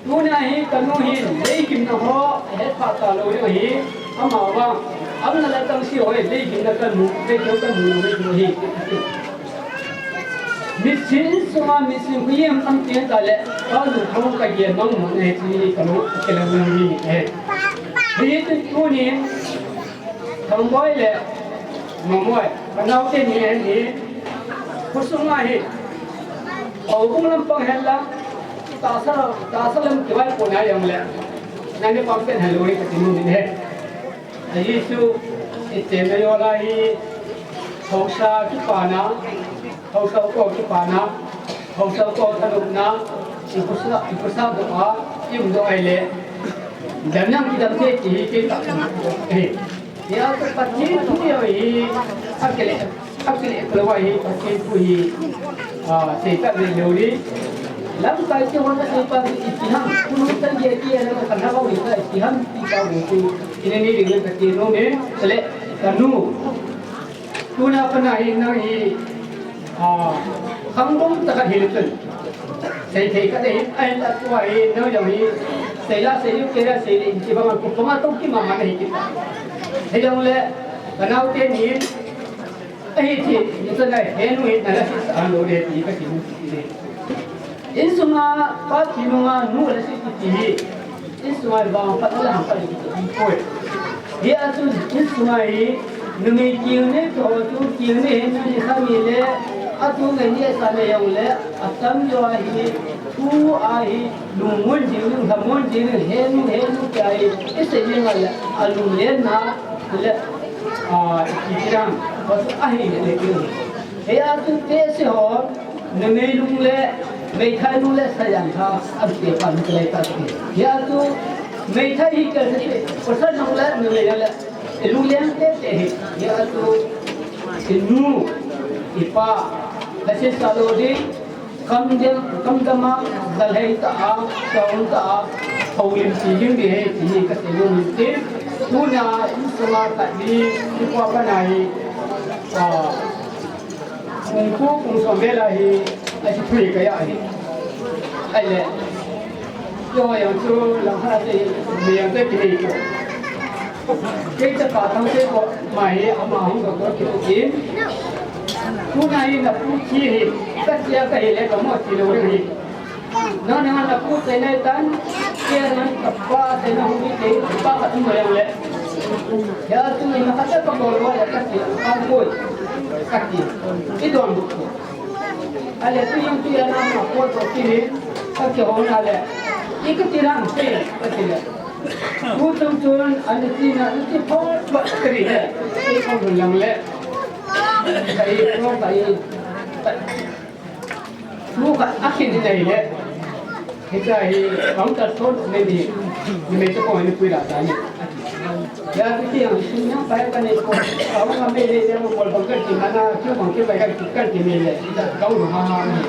Tuna hi kanu hin leigimna ho ahet pha talou hi, ama vang amna le tangsi ho leigimna kamu, leigimna kamu, leigimna hi. Misin sunga misin khu yem am tin ta le, kalu thong kagel mang mang ne ti kanu kele ni ni e. Hi tu tuni Thangboi le Mamoi, kanaote ni e ni, khusunga hi, Houbung lampang hen lang, tahsa, tahsa lam kivaipohna jong le, nang ni pang pen helou hi kati nom in ahi. Ajeh chu, ite me yo lai hi, haosa kipana, haosa ko kipana, haosa ko thanopna, ikhusa, ikhusa doh a, ium doh a ahile, damna kidam thei ti hi kei ka, eh. Hia chu Pathen thu jong hi, akile, akile lou a hi, Pathen thu hi, ah, seita le lou ri. Lamkai te hon asei pa hi, ipi ham, kunu tan ye ti a lam kan ha ba wi ka, ipi ham ti ka wi tu, ina ni ri ngan Pathen nom e, sele, kanu. Tuna pana hi nang hi, Ah, khangdong tah khat hile chun. Seithei khat ahin, ahinla tua hi, nang jong hi, seila, seilu, keila, seile, in ti banga, ku panga tong ki mama nahi kit. Hijongle, kanaote nin, ahi thi, ni chun ahi, henu hi, nala si sa lou le, ti kati mu kiti le. Insunga, pa thi nunga, nu la si kiti hi. Insunga vangphat la hangphat kiti poi. Hia chu insunga hi numei kil ni to chu kil ni hin ni kha ni le atu ngai ni sa le jong le atam jo a hi thu a hi lungmon jing lunghamon jing henu henu kya hi isei ni ngai le alunglen na le a kiti ram pa chu ahi le le kil. Hia chu te se ho Numei lung le, meithai lung le, sajan kha, an te pa lung le ta te. Hia chu, meithai hi kal te, pasal lung le, numei le, ilung leng te te hi. Hia chu, inu, ipa, lasi salo di, kam dem, kam dama, dalhei ta a, saun ta a, houlim ti ling di he, ti hi ka te lung ti. Tuna, insuma ka di, ipa ka nai, a, Kung khu, kung som vel a hi, a hi thui ka ja hi. Ahile. Yo yang chu lang ha te, mi yang te ki nei ko. Kei te pa thang te ko, ma hi, ama hung ko ko ki tu kin. Tuna hi na pu thi hi, ka tia ka hi le ka mo thi lo hi. Nang nang na pu te nai tan, kia nang ka pa te na hu te, pa ka tu mo yang le. Ya tu ni ma ka te ka bol wa le ka ti, ka bol. Ka ti. I don bu. Ale tu yang tu ya na ma ko to ti ni, ka ke ho na le. I ka ti ran te, ka ti le. Ku tum tun, ani ti na, i ti pho, pho, ka ri le. I ko lang le. Ka i, ko ka i. Thu khat a khin hi nei le. Hitia hi counter thon nei ni. Ni mei te ko ni pui la ta ni. Ya ti ti ang sin yang pai ka nei ko. Ka hung a mei le ya mo bol bang ka ti mana, chu bang ki pai ka ti ka ti mei le. Ka hung ha ha ni.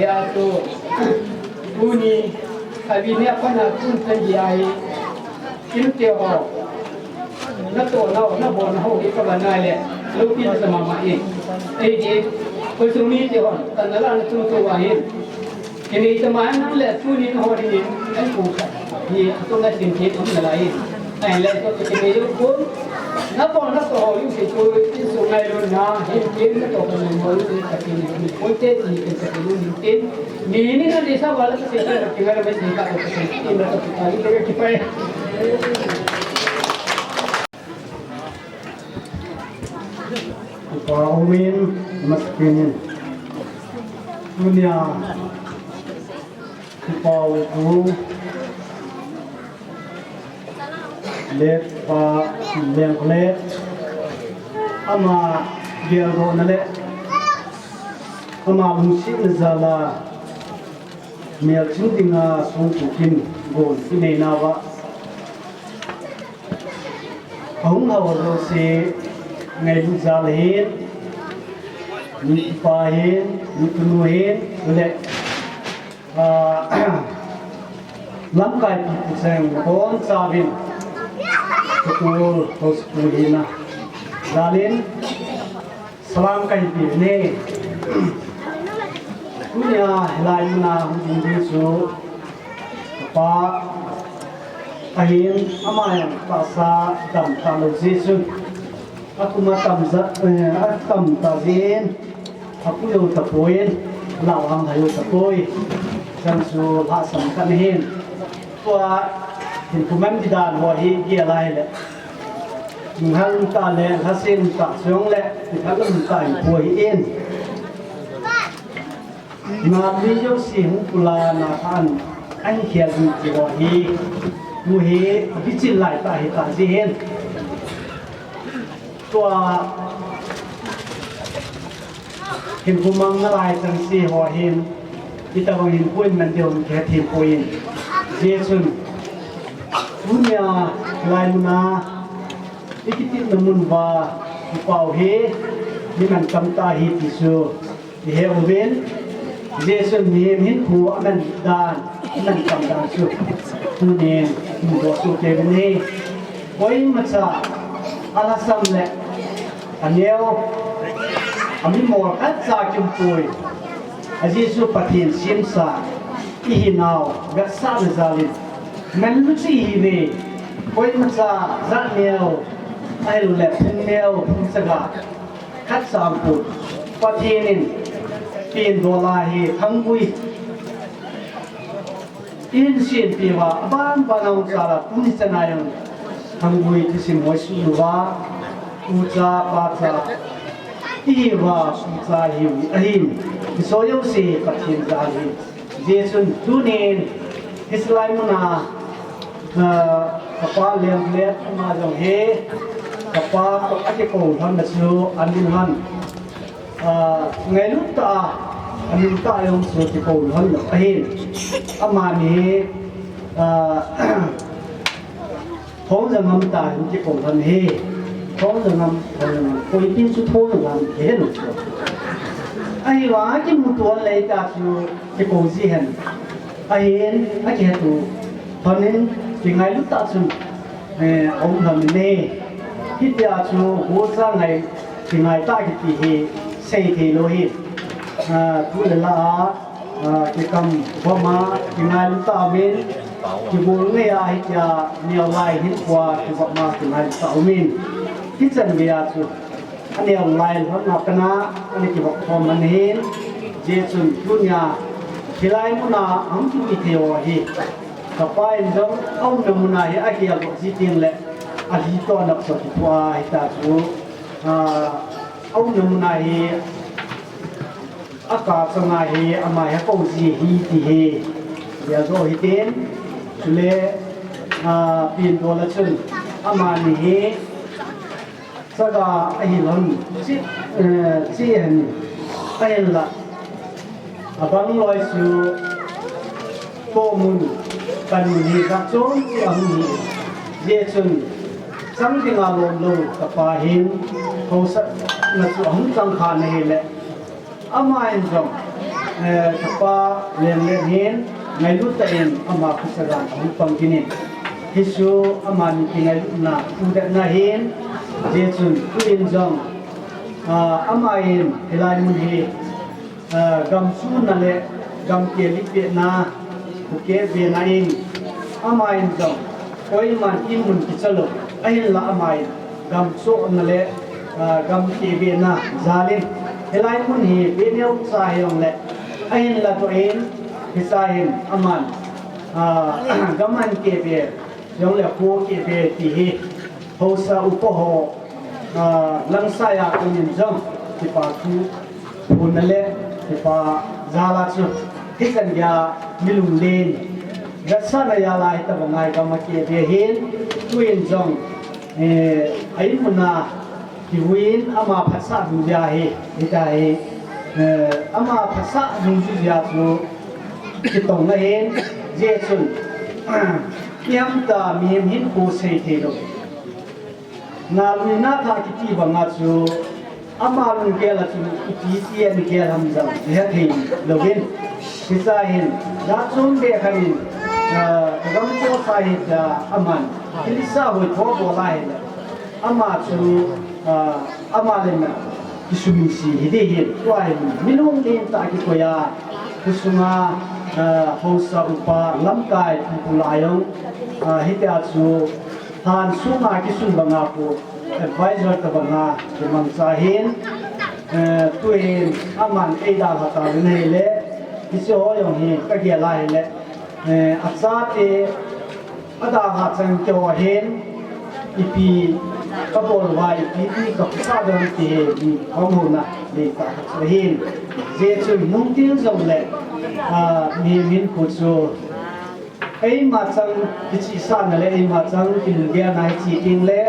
Ya tu. Tu ni. Abi ne pa na tun tan di ai. Kin te ho. Na to na, na bo na ho hi ka ba na le. Lo pi na sa mama e. Ei di. Ko su mi te hon. Tan na la na tu tu wa hin. Kinei tama nang le tunin ho dingin, an pu khat hi, atung a sin thei thum na lai. Ai le to kinei yo ko. Na po na to ho yu se ko, in so ngai lo na, hin kin na to ko mo yu se ka kin ni ko te ni kin ka kin ni kin. Ni ni na de sa wala ka se ka kin ga me ni ka ko ka kin na to ka ni ke ki pai. Upa umin maskin. Tunia Upa utu. Let pa lenglet. Ama geldohna le ama lungsetna jal a melching dinga songtup in gon inei nauva ahung lhau jouse ngailut jal hin, nupa hin, nutunu hin, le, ah, lamkai pi pu cheng bon chauvin, tukul, house pu hina jal in, salam kahin pe uve. Tunia hilai muna hung ding ding chu kapa ahin, ama jong tahsa dam talou jeh chun, akum atam ja, eh, atam ta jeh in, apu jou tapoi, alah vang lha jou tapoi. Chang chu lhasam khat ahin. Tua hin kuman di dan ho hi gel a hile. Nunghal um tah le, lhasen um tah jong le, nunghal um tah in pu hi in. Nami jouse hung pula na khan, ahin khel ding ti ho hi, tu hi, bichil lai tah hi tah jeh hin. Tua, hin kumang na lai chang se ho hin, itobang hin pu in man ding hung kihe thei poi. Jeh chun, tunia, lai muna, i kitilna mun uva, i pau hi, mi mantam tah hi ti chu, i he uvin, Jesun mihem hinkho aman dan, aman tam dan chu, tunin, i mu doh soh kei uvin ahi. Koimacha, alhasam le, aneo, amimol khatcha kium poi. A Jesu Pathen semsa, i hinau, vetsahna jal in, manlu chu i hiuve, koimacha, jat neo, ahilouleh, phung neo, phung chaga, khatcha aumpoi. Pathen in, pen dola hi, thanggui, i hin sempeh uva, aban ban a hung chal a, tuni chan a jong, thanggui thusim hoi suh uva, ucha, pacha, i hiuva, ucha hiu, ahin, i soh jouse, Pathen jal ahi. Jesun tunin, hiche lai muna, ah, kapa lenglet ama jong hi, kapa toh akikou lhonna chu, amin lhon, ah, ngailut tah a, amin tah a jong chu kikou lhon lou ahin. Amani hi, ah, Thongzangam tah in kikou lhon ahi. Thongzangam, Thongzangam. Koitin chu Thongzangam kihe lou chu. Ahivang akimuto lei tah chu kikou ji hen. Ahin, akihetu lhon in kingailut tah chun, eh, aum lhon in ahi. Hitia chu, golcha ngai, kingai tah kiti hi, seithei lou ahi. Ah, tu le la a, Ah, kikam vop ma, kingailut tah umin, kigol ngei a hitia, neo lai hinkhoa, kivop ma, kingailut tah umin. Hichan geiya chu, aneo lai lhonna pana, ana kivop khom man ahin, Jesun tunia, hilai muna, ahung kipe thei ho hi. Kapa in jong, aumna muna hi, ageldoh ji teng le, alhi toh anop soh kit poi, hita chu, ah, aumna muna hi, Akap sanga hi ama hi akou ji ahi ti hi. Geldoh hitin, chule, ah, pindol a chun, amani hi, chaga ahi lhon, chi, eh, chi ahin, ahinla. Abang loi chu, tohmun, panmun hi, jat chom chi ahung hi. Hijeh chun, chang dinga lom lou, kapa hin, haosatna chu ahung chang kha na hile. Ama in jong, eh, kapa Lenlen hin, ngailut tah in ama khusagan ahung pang kit in. Hichu amani kingailutna, pudetna ahin, hijeh chun tuin jong, ah, ama in hilai mun hi, ah, gamsuna le Gam keh lih pehna, kho keh pehna in, ama in jong koiman in mun kicha lou, ahinla ama in gam chohna le, ah, gam keh pehna jal in, hilai mun hi beh neocha hijongle, ahinla toh in, hicha hin aman, ah, gam an keh peh, jongle kho keh peh ti hi, haosa upa ho, ah, langsai a kon in jong, kipa thu, phonna le, kipa jal a chu, hichan geiya mi lunglen, vetsahna jal a hitabang a gam akeh peh hin, tuin jong, eh, a in mun a, kivui in ama phatsah dungjuia hi, hita hi, eh, ama phatsah dungjuia chu, kitong ahin, hijeh chun, ihamtah mihem hinkho sei thei lou. Ngaluina tha kiti banga chu, ama lunggel a chun ipi ti ahin gel ham jong ihet thei louvin. Hicha hin, jat chom beh khat in, ah, ka gam chohsa hita aman, kiletsah hoi tho bol ahile, ama chu, ah, ama le ama kisumil si hi ding ahin, tua hin mi lunglen tah a kikoi a, khosunga, ah, haosa upa lamkai pu pu la jong, ah, hitia chu, lhan sunga kisun banga khu advisor tabanga kimangcha ahin, eh, tuin aman eidalha tauvin ahile, hiche ho jong hi kagel ahile, eh, achate adalha chan keiho hin, ipi kabol uva, ipi ti kaphasah ding ti hi, mi khom houna neitah khat chu ahin. Hijeh chun nungtil jongle, ah, mihem hinkho chu, eima chang kichihsahna le eima chang kilunggelna hi che tengle,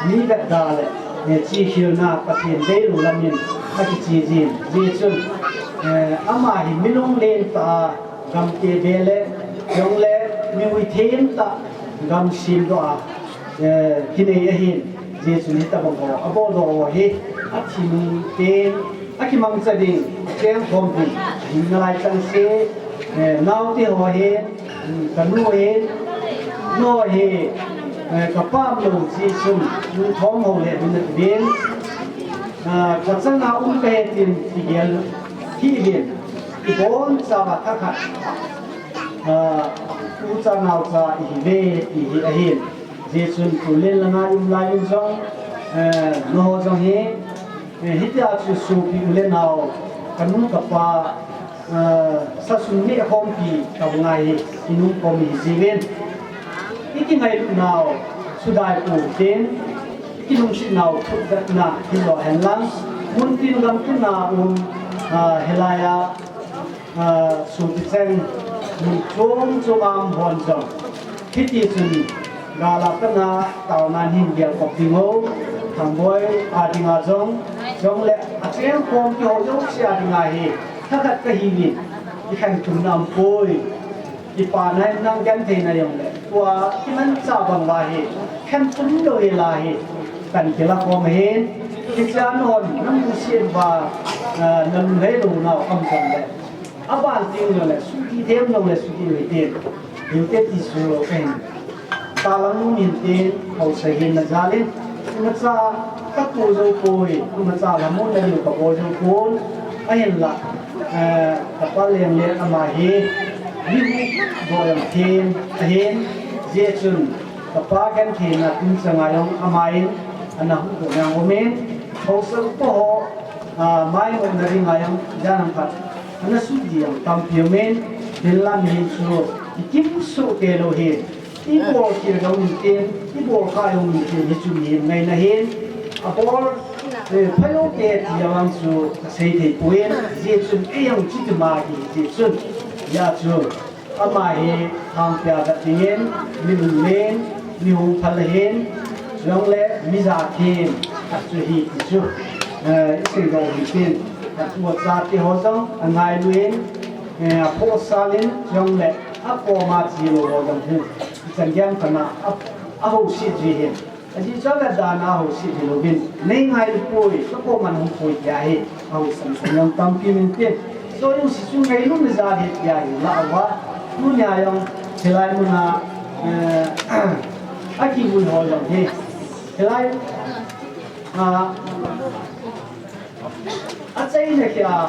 mi vetda le, eh, chihkhelna Pathen deilou lam in akiche jin. Hijeh chun, eh, ama hi mi lunglen tah a gam keh peh le, jongle mi huithem tah gam semdoh a, eh, kinei ahin. Hijeh chun hitabang ho abol doh ho hi, athi nung teng akimangcha ding, achengkhom ding, ahin nalai chengse, eh, naote ho hin, um, kanu hin, no hi, eh, kapam lou jeh chun, nungthom ho le ding nati uvin, ah, kachanga um kahi tin kigel hih uvin, ibonchauva thakhat, ah, ucha naocha ihiuve ti hi ahin. Hijeh chun tulen langa i um lai un jong, eh, nangho jong hi, eh, hitia chu sopi u le nao, kanu kapa, eh, sasum neh khompi tabang a hi i um khom ihi jiuvin. I kingailut nau sudai pou hitin, i kilungset nau thutvetna hijo henlang, muntin gamtin a um, ah, hilai a, ah, sopi cheng mun chom chom a um hon jong, hiti chun gal a pat a taona hin gelkop ding u, Thangboi a dinga jong, jongle achengkhom kihou jouse a dinga hi, thakhat kahiuvin, i khentumna aumpoi. Kipana in nang gentheina jongle, tua kimanchah bang uva hi, khentum lou hel a hi, kan kila khom ahin, hichea nanghon namusit uva, ah, nalunglhai lou nau um jongle, aban teng jongle, sudih them jongle sudih u hitin, hiute ti chu kahin tahlang nom in tin, haosa hina jal in, imacha kato jou poi, imacha lhamonna diu kabol jou pon, ahinla, eh, kapa Lengleng ama hi, mi huhdoh jong them ahin, hijeh chun, kapa gentheina tingchang a jong ama in, ana huhdoh jong aumin, haosa upa ho, ah, maimutna dinga jong, jan ham khat, ana sudih jong tampi aumin, hinla mihem chu, ikimsoh kei lou hi, ibol khel jong in tin, ibol kha jong in tin, hichu mihem ngaina ahin, abol, eh, pha joute ti a vang chu kasei thei poi, hijeh chun, ei jong chuti ma kihi jeh chun, hijeh chun, ama hi lhangpia vet dingin, mi lunglen, mi hungphal ahin, jongle mi jathem khat chu ahi ti chu, eh, i seidoh u hitin, atu achate ho jong angailun, eh, aphohsal in, jongle akoma chelou ho jong hin, ichan geiya kana a, ahouset ji hin. Ajeh chu avetdan a ahouset ji louvin, nei ngailu poi, kakoman hung poi tia hi, ahousan san jong tampi um inte. Soyung si chu ngailutna jal ahi tia hi lah uva. Tunia jong, hilai muna, eh, akivui ho jong hi. Hilai, ah, achaina kia,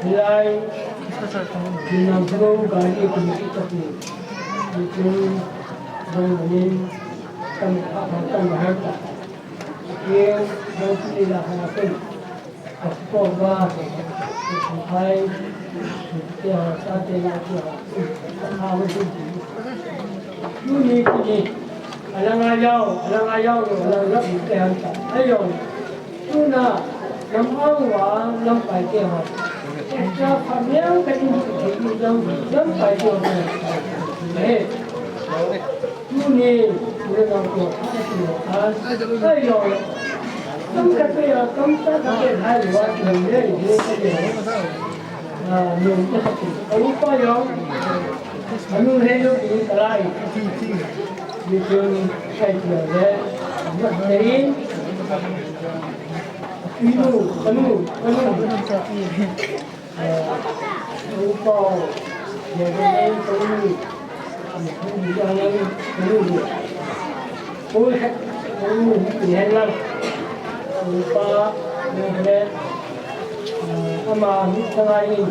Hilai, Minam Salo gari kung ki tapi. Itu, dong manin, kam apa kam harta. Itu, dong sila harta. Apo ba, hai, ya, sa te na ya, ha, ha, ha. Tuni, tuni, alang ayau, alang ayau, alang ayau, te han ta. Ayo, tuna, lam au wa, lam pai te ha. Sa pa miang ka tin, lam, lam pai te ha. Eh. Tuni, tuni nang ko, ai yo, tum ka pe yo, tum ta ka pe hai lo wa, tum le, le ka pe yo. Ah, nung ka pe. Au pa yo, anu he yo, ni ka lai. Ni tun, kai yo le, na tein. Inu, anu, anu. Anu hi kihen lang. Upa, mehre, ama hi sangai in,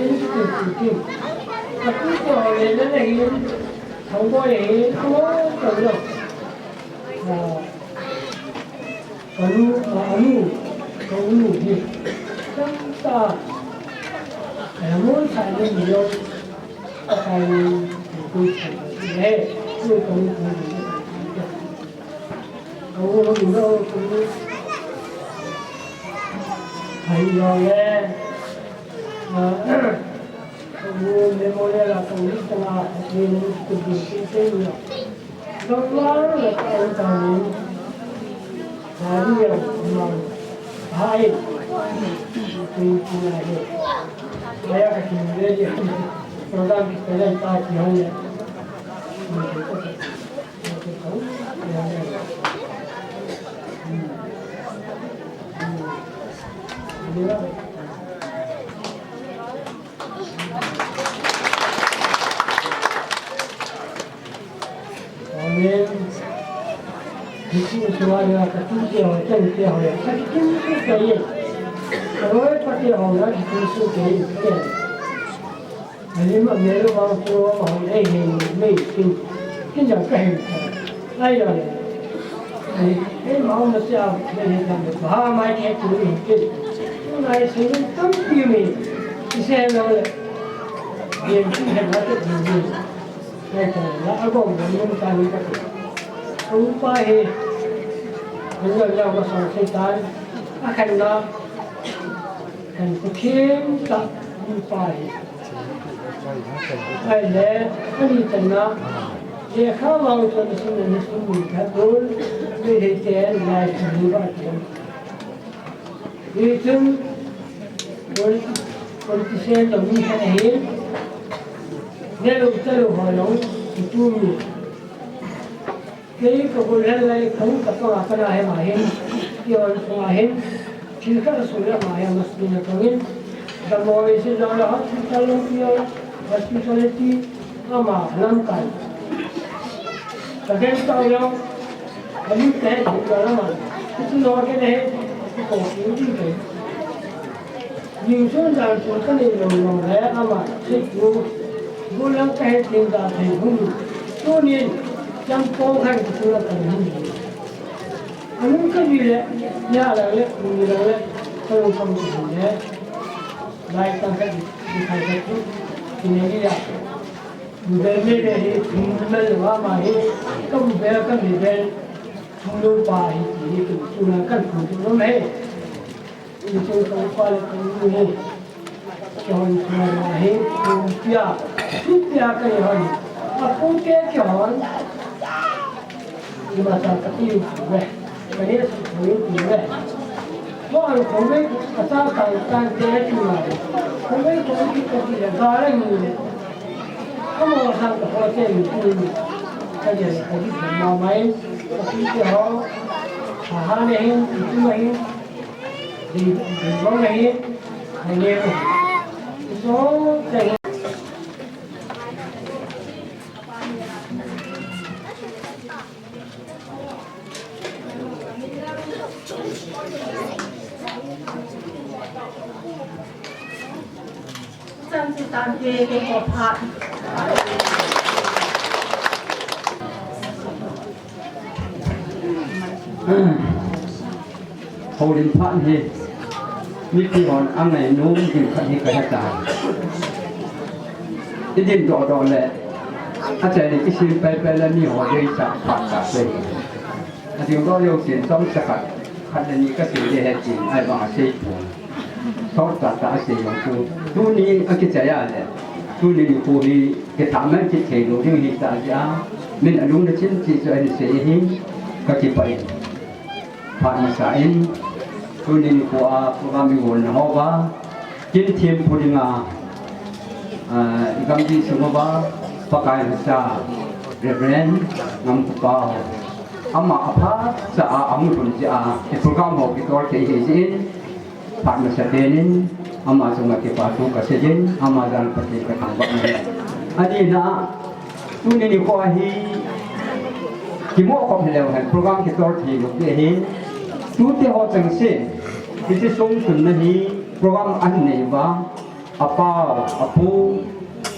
in ki ki ki. Aku ko le le le hi, thang ko le hi, ko ko lo. Anu, anu, ko anu hi. Tang ta. Anu sa ni yo. Akai ni ku sa. He, ku ko ku. Awo lo lo ko. Ai yo le. Awo memorial a ko ni ta ni ku ku ku ku. Lo la le ko ta ni. Ai yo ma. Hai. Ku ku na he. Ai ya ka ki le ye. Program ki ta ta ki ho ye. Amen. Hichu suwa ya ka tu ke ho, ken ke ho ya. Ka tu ke ye. Roi pa ke ho na ki tu su ke ye. Ani ma me lo ma ko ma hon ei hei mei kin. Kin jang ka hei. Ai ya le. Ai, ei ma ma sia me hei jang ba ma ke tu ni kin. Ngai se ni tam pi me. Ise na le. Ye kin he na ke ni. Ngai ta la a go mo ni ta ni ka. Upa he. Ni ya ya ma sa se ta. A kan na. Kan Pathen ta upa hi. Ai le, ani channa, lekha vang chun sun ni sun ni kha dul, ni le te lai ni ba te. Ni chun, pol-, politician lo ni kha hi, ne lo ta lo ho lo, tu mi. Kei ka bul hen lai, ka hung ka panga ka na he ma hin, ki hon sunga hin, thil khat a sung le ma he ma sung na kong in, the more is it all hospital long ki hon, hospitality, ama lam kai. Ka gen tau long, ka lim ka he thil ka lam a, ki tu no ke ne he, ki ko ki u di ke. Ning sun dan sun ka nei lou lou le ama sei tu. Bulang ka het ding dan thei hung. Tunin, chang kong han ka tu la ka hung. Anung ka ni le, ya la le, ni la le, ka long ka mu le. Lai tang ka di, di khai ka tu. Ki ne ni ya. Mu be me be hi, mu be le wa ma hi. Ka mu be ka mi be. Mu lo pa hi, ki ni tu, tu na kan tu tu lo me. Inchung ka upa le ka nu hi. Kihon suna hi, kum pia, kum pia ka hon. A pu ke kihon. Ima ta ka ti u ve. Ka ne su u ve. Mo an ko ve, a ta ka ta te tu na. Ko ve ko ki ka ti le ga le ni. Ka mo sa ka ho te ni tu ni. Ka je ka di ma mai. Ka ti ke ho. Ha ha ne hin, tu ma hin. Houlim phat hi, mipi hon angai nom ding khat hi kahe tai. I din doh doh le, achaina kisim pai pai le mi ho deisah phat tah pen. Ading doh leu sin chomcha khat, khat le ni kasim ding ahi tin, ahivang a sei pon. Sot tah tah asei jong chu. Tuni akichai a le. Tuni nikho hi kithah man kit thei lou ding ahi tah jeh a. Min alung na chin ti chu ahin sei ahi. Ka kipah e. Phat masa in. Tuni nikho a program i golna ho uva. Kin thempu dinga. Ah, i gamgi sung uva. Pakai lhacha. Reverend Ngamkhopa ho. Ama aphat cha a ahung lhun jeh a. I program ho kitol thei ahi jeh in. Phat masa pen in, ama chunga kipa thu kasei in, ama jal Pathen kathangvah in. Ani na, tuni nikho hi, Kimoh khop hileu hen program kitol thei lou ding ahi. Tute ho chengse, hiche song tunna hi program ahin nei uva, apau, apu,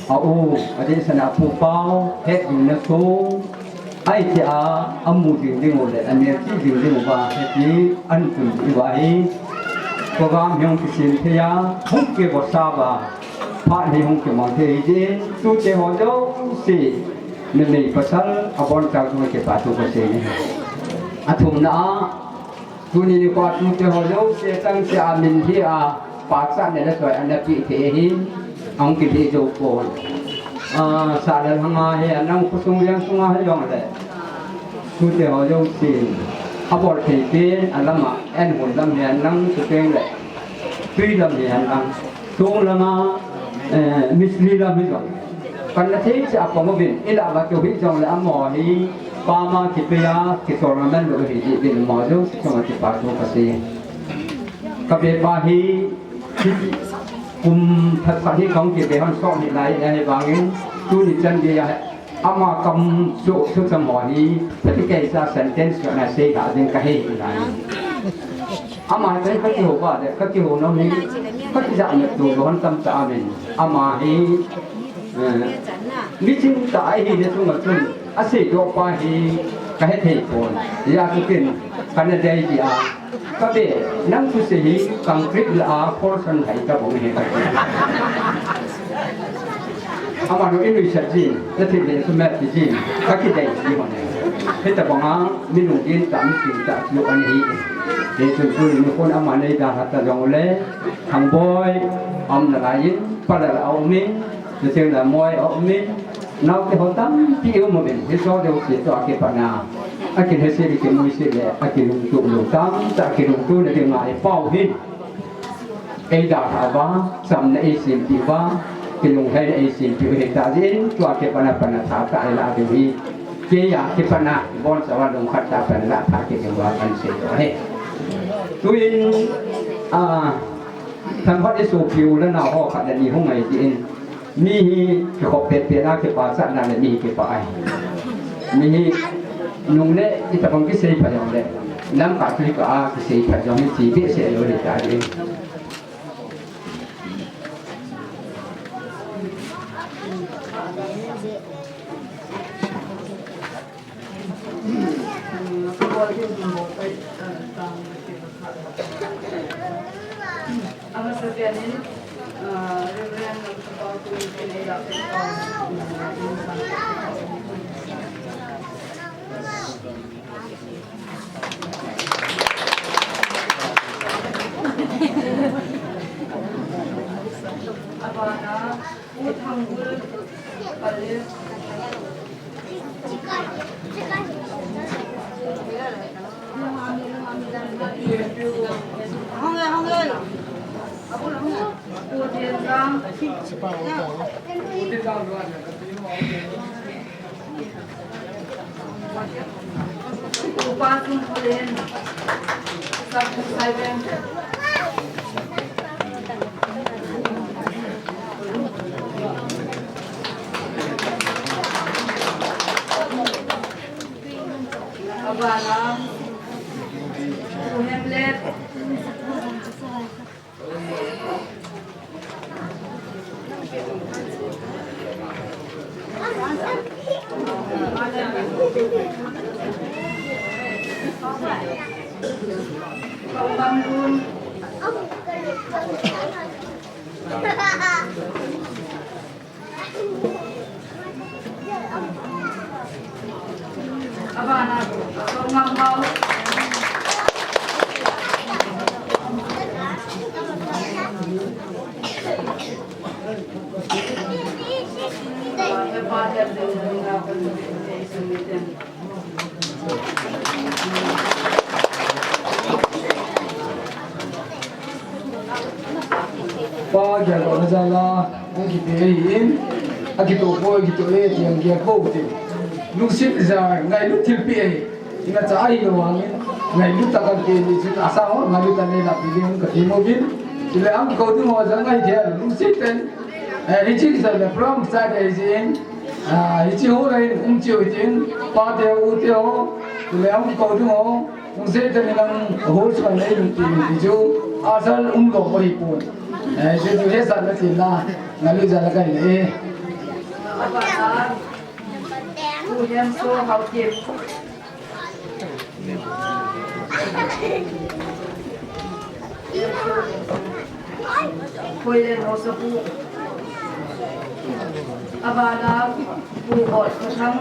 a u, adeh sena apu pau, het ding na song, ahi tia, amu ding ding u le, anel chi ding ding uva, heti, ahin tun ding uva hi. Program hi hung kisem thei a, hung kivosa uva, phat hi hung kimang thei hi ding, tute ho jouse, numei pasal, abonchauva chunga kipathu kasei e. Athumna a, tuni nikho a tute ho jouse chengse a min hi a, pachatna le soi ana pe thei ahin, ahung kilhih jou pon. Ah, Salalhang a hi a nang khosung veng sunga hijongle, tute ho jouse, abol thei pen, alam a, en hon lam hi a nang chuteng le, twi lam hi a nang. Song lama, eh, mistri lam hijong. Kana thei cha pang uvin, ilah uva keu hijongle amaho hi, pama kipei a, kisol ngaman lou hi, dih dih amaho jouse chunga kipathu kasei. Kabepa hi, hi, kum phat phat hi kahung kibe hon song hi lai, ahivangin, tuni chan geiya, ama kam chu, thucham ho hi, phatecha sentence chu ana sei kha ding kahe lai. Ama chai kakihou uva le, kakihou nom hi, kakijah na tu lou hon tamtah aum in. Ama hi, eh, miching tah ahi le chunga chun, aseidoh pa hi, kahethei pon. Hijeh chun, kana dei dia. Kabe, nang thusei hi, concrete lah a, portion hai tabang hi kati. Amanu inuisat jin, nathil le sumat jin, kakidei ji hon. Hitabanga, mi lunggel tah, miching tah, chu ana hi. Hichun tuni nikhon ama nei dalha ta jongle, Thangboi, aum nalai in, Palal aum in, Chutengle Moi aum in, naote ho tampi aum uvin, hiche jouse toh kipatna, akilhesel, kimuisel le, akilungtup lou tamtah kilungtona dinga ipao hin. Eidalhah uva, chamna eisempeh uva, kilunglhaina eisempeh u hitah jeh in, tua kipatna, patna tha tah ilah diu hi. Keija kipatna, ibonchauva lungkhat tah a patna lah tha kit diuva kahin seidoh ahi. Tuin, ah, Thangboi isopiu le nao ho khat le ni hung ngai jeh in, mi hi kikhop pet pet a kipachatna le mi hi kipah ahi. Mi hi nung le itobang kisei pha jongle, lamkah twi kah a kisei pha jong hi che behseh lou hitah jeh in. Pa Geldohna jal a, hung kipe ahin, akitoh poi, akitoh e, ti hung gel pou te. Lungset ja, ngailut thilpeh ahi. Imacha ahilou vangin, ngailut tah kahin pe ni chun, asang ho, ngailut tah neina pe ding kati mo vin. Chule hung kikou ding ho jong ngai thei, lungset tah in, eh, hiche kisei le program start ahi jeh in, Ah, hiche ho la hin um cheu hitin, pate ho, ute ho, tule hung kou ding ho, hung sei teni lang ho chu kan nei ding ti, ti chu, asal um lou pa hi pon. Eh, hiche chu hesatna tina, ngailutna la kan nei. Pu Hemso Haokip. Hoilen Haosapu. Abana Pu Botkhosang.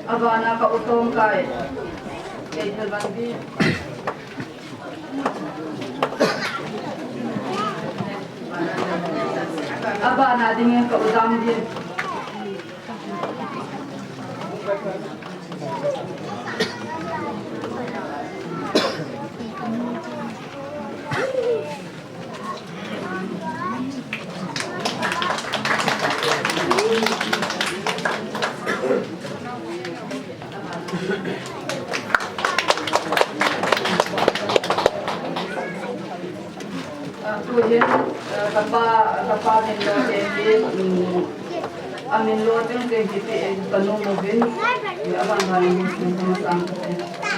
Abana ka u Tongkai. Keithelmanbi. Abana dingin ka u Damdin. Ah, tuhin, ah, kapa, kapa min lo te hi, um, amin lo teng teng hi ti, eh, kanu mo vin, eh, aban ban min, min, min sang te.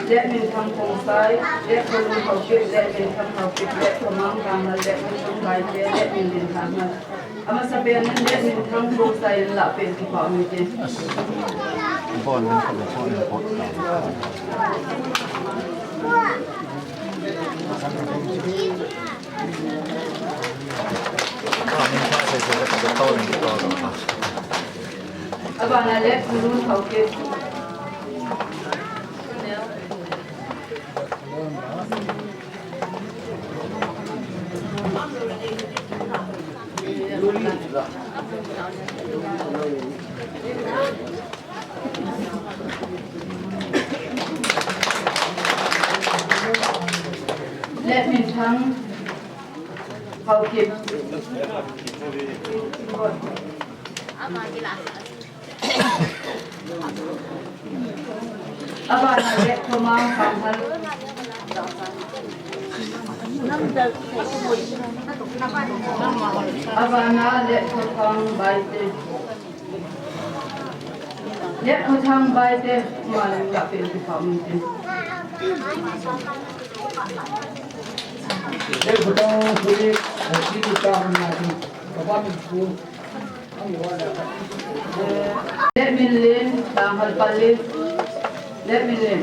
Letminthang Khongsai, Letkholun Haokip, Letminthang Haokip, Letkhamang Thanghal, Letminthang Baite, Letminlin Thanghal. Amasapen in Letminthang Khongsai in lah pen kipa um ite. Abana Letkholun Haokip. Letminthang Haokip. Abana Letkhamang Thanghal. Abana Letkhothang Baite. Letkhothang Baite, malam ka pen kipa um ite. Letkhothang Sulit, Sulit ka man na ti, kapa min ku. Letminlin, Thanghal Pali. Letminlin.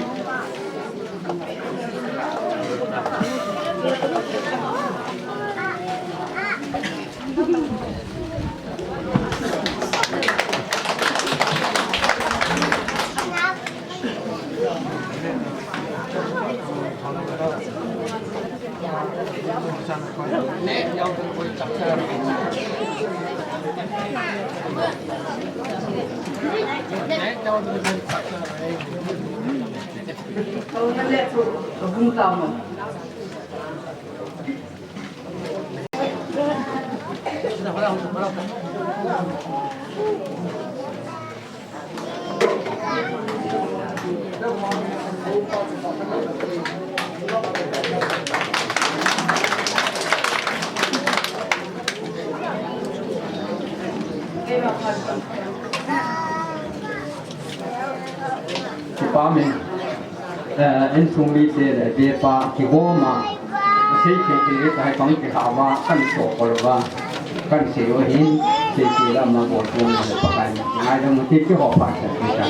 Kipa min, eh, insung mite le bepa kigom a, asei thei thei le kahepang kihava, kan so kolva, kan sei u ahin, sei thei le ama bol tum le Pakai ngaidam u ti kiho pha sa ti sa.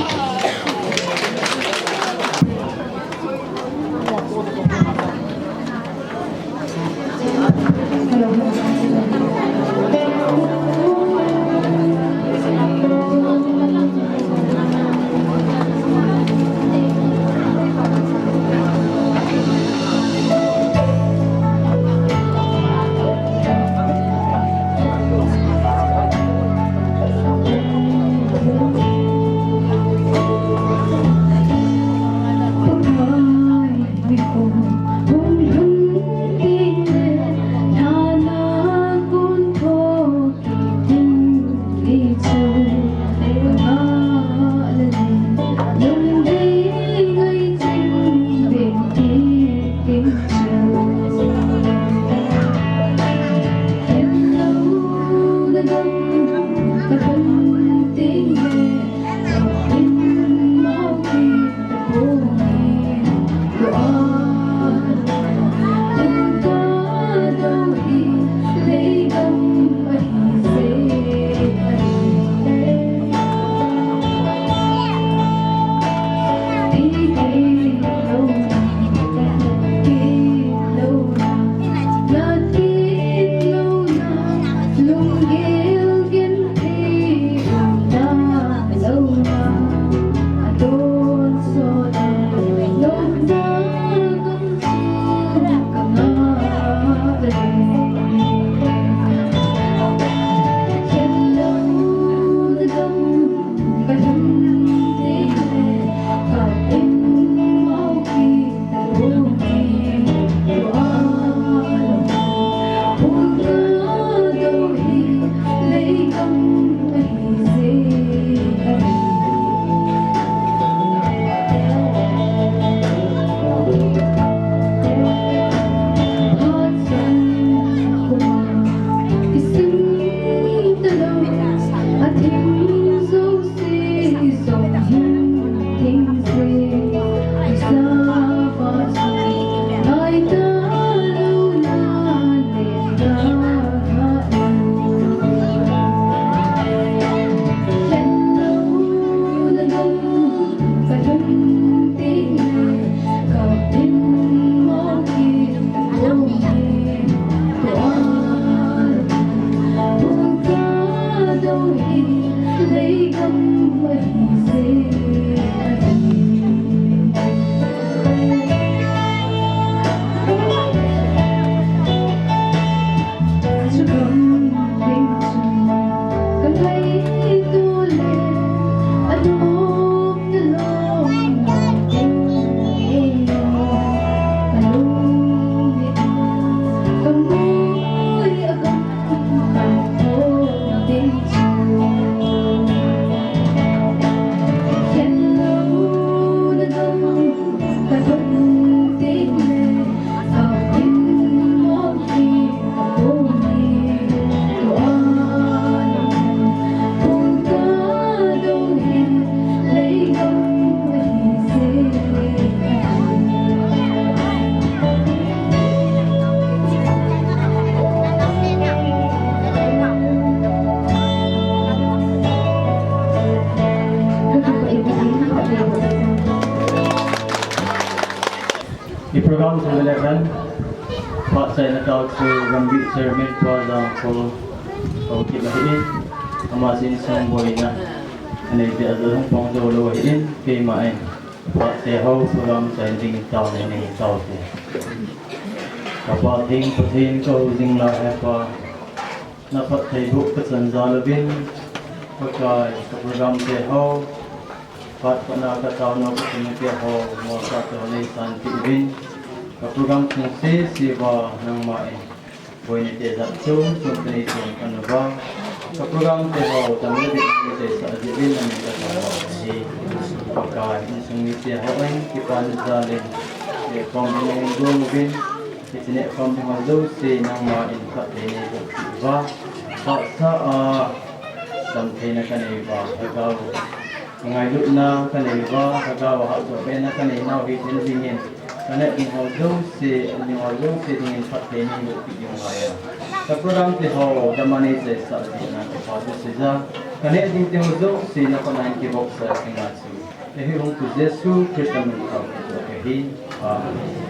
Program chu le khan phat chaina tao chu Gambih Chairman pa Jangkho Haokip ahin, ama insung boina anei peh a hung pang jou lou ahin, keima in phat te ho program chaina ding tao nei nei tao te. Ka Pathen, Pathen ka hou jing lai he Pa, na phattheiboh ka chan jal uvin, Pakai ka program te ho, phat phat na ka taona ka kum te ho, mo ka to nei san ti uvin, ka program chung sese uva nangma in boina te jat chom chom ka nei chom ka na uva, ka program te ho dam le dik ni te sa ji uvin na min ka ta ho hi. Pakai insung mite ho in kipa na jal in, e kom ding dong uvin, Hiche neh khom ding ho jouse nangma in phatthei neiboh peh uva, hahsa a damtheina ka nei uva, lhagao ngailutna ka nei uva, lhagao a hahsatna ka nei nau hi thil dingin, ka neh ding ho jouse, ding ho jouse dingin phatthei neiboh peh ding ngai a. Ka program te ho dam a nei chaisah jeh in kipa thu sei a, ka neh ding te ho jouse na khut a in kivopsah ding a chu, ka hung tu Jesu Christa min thou kidong ahi. Amen.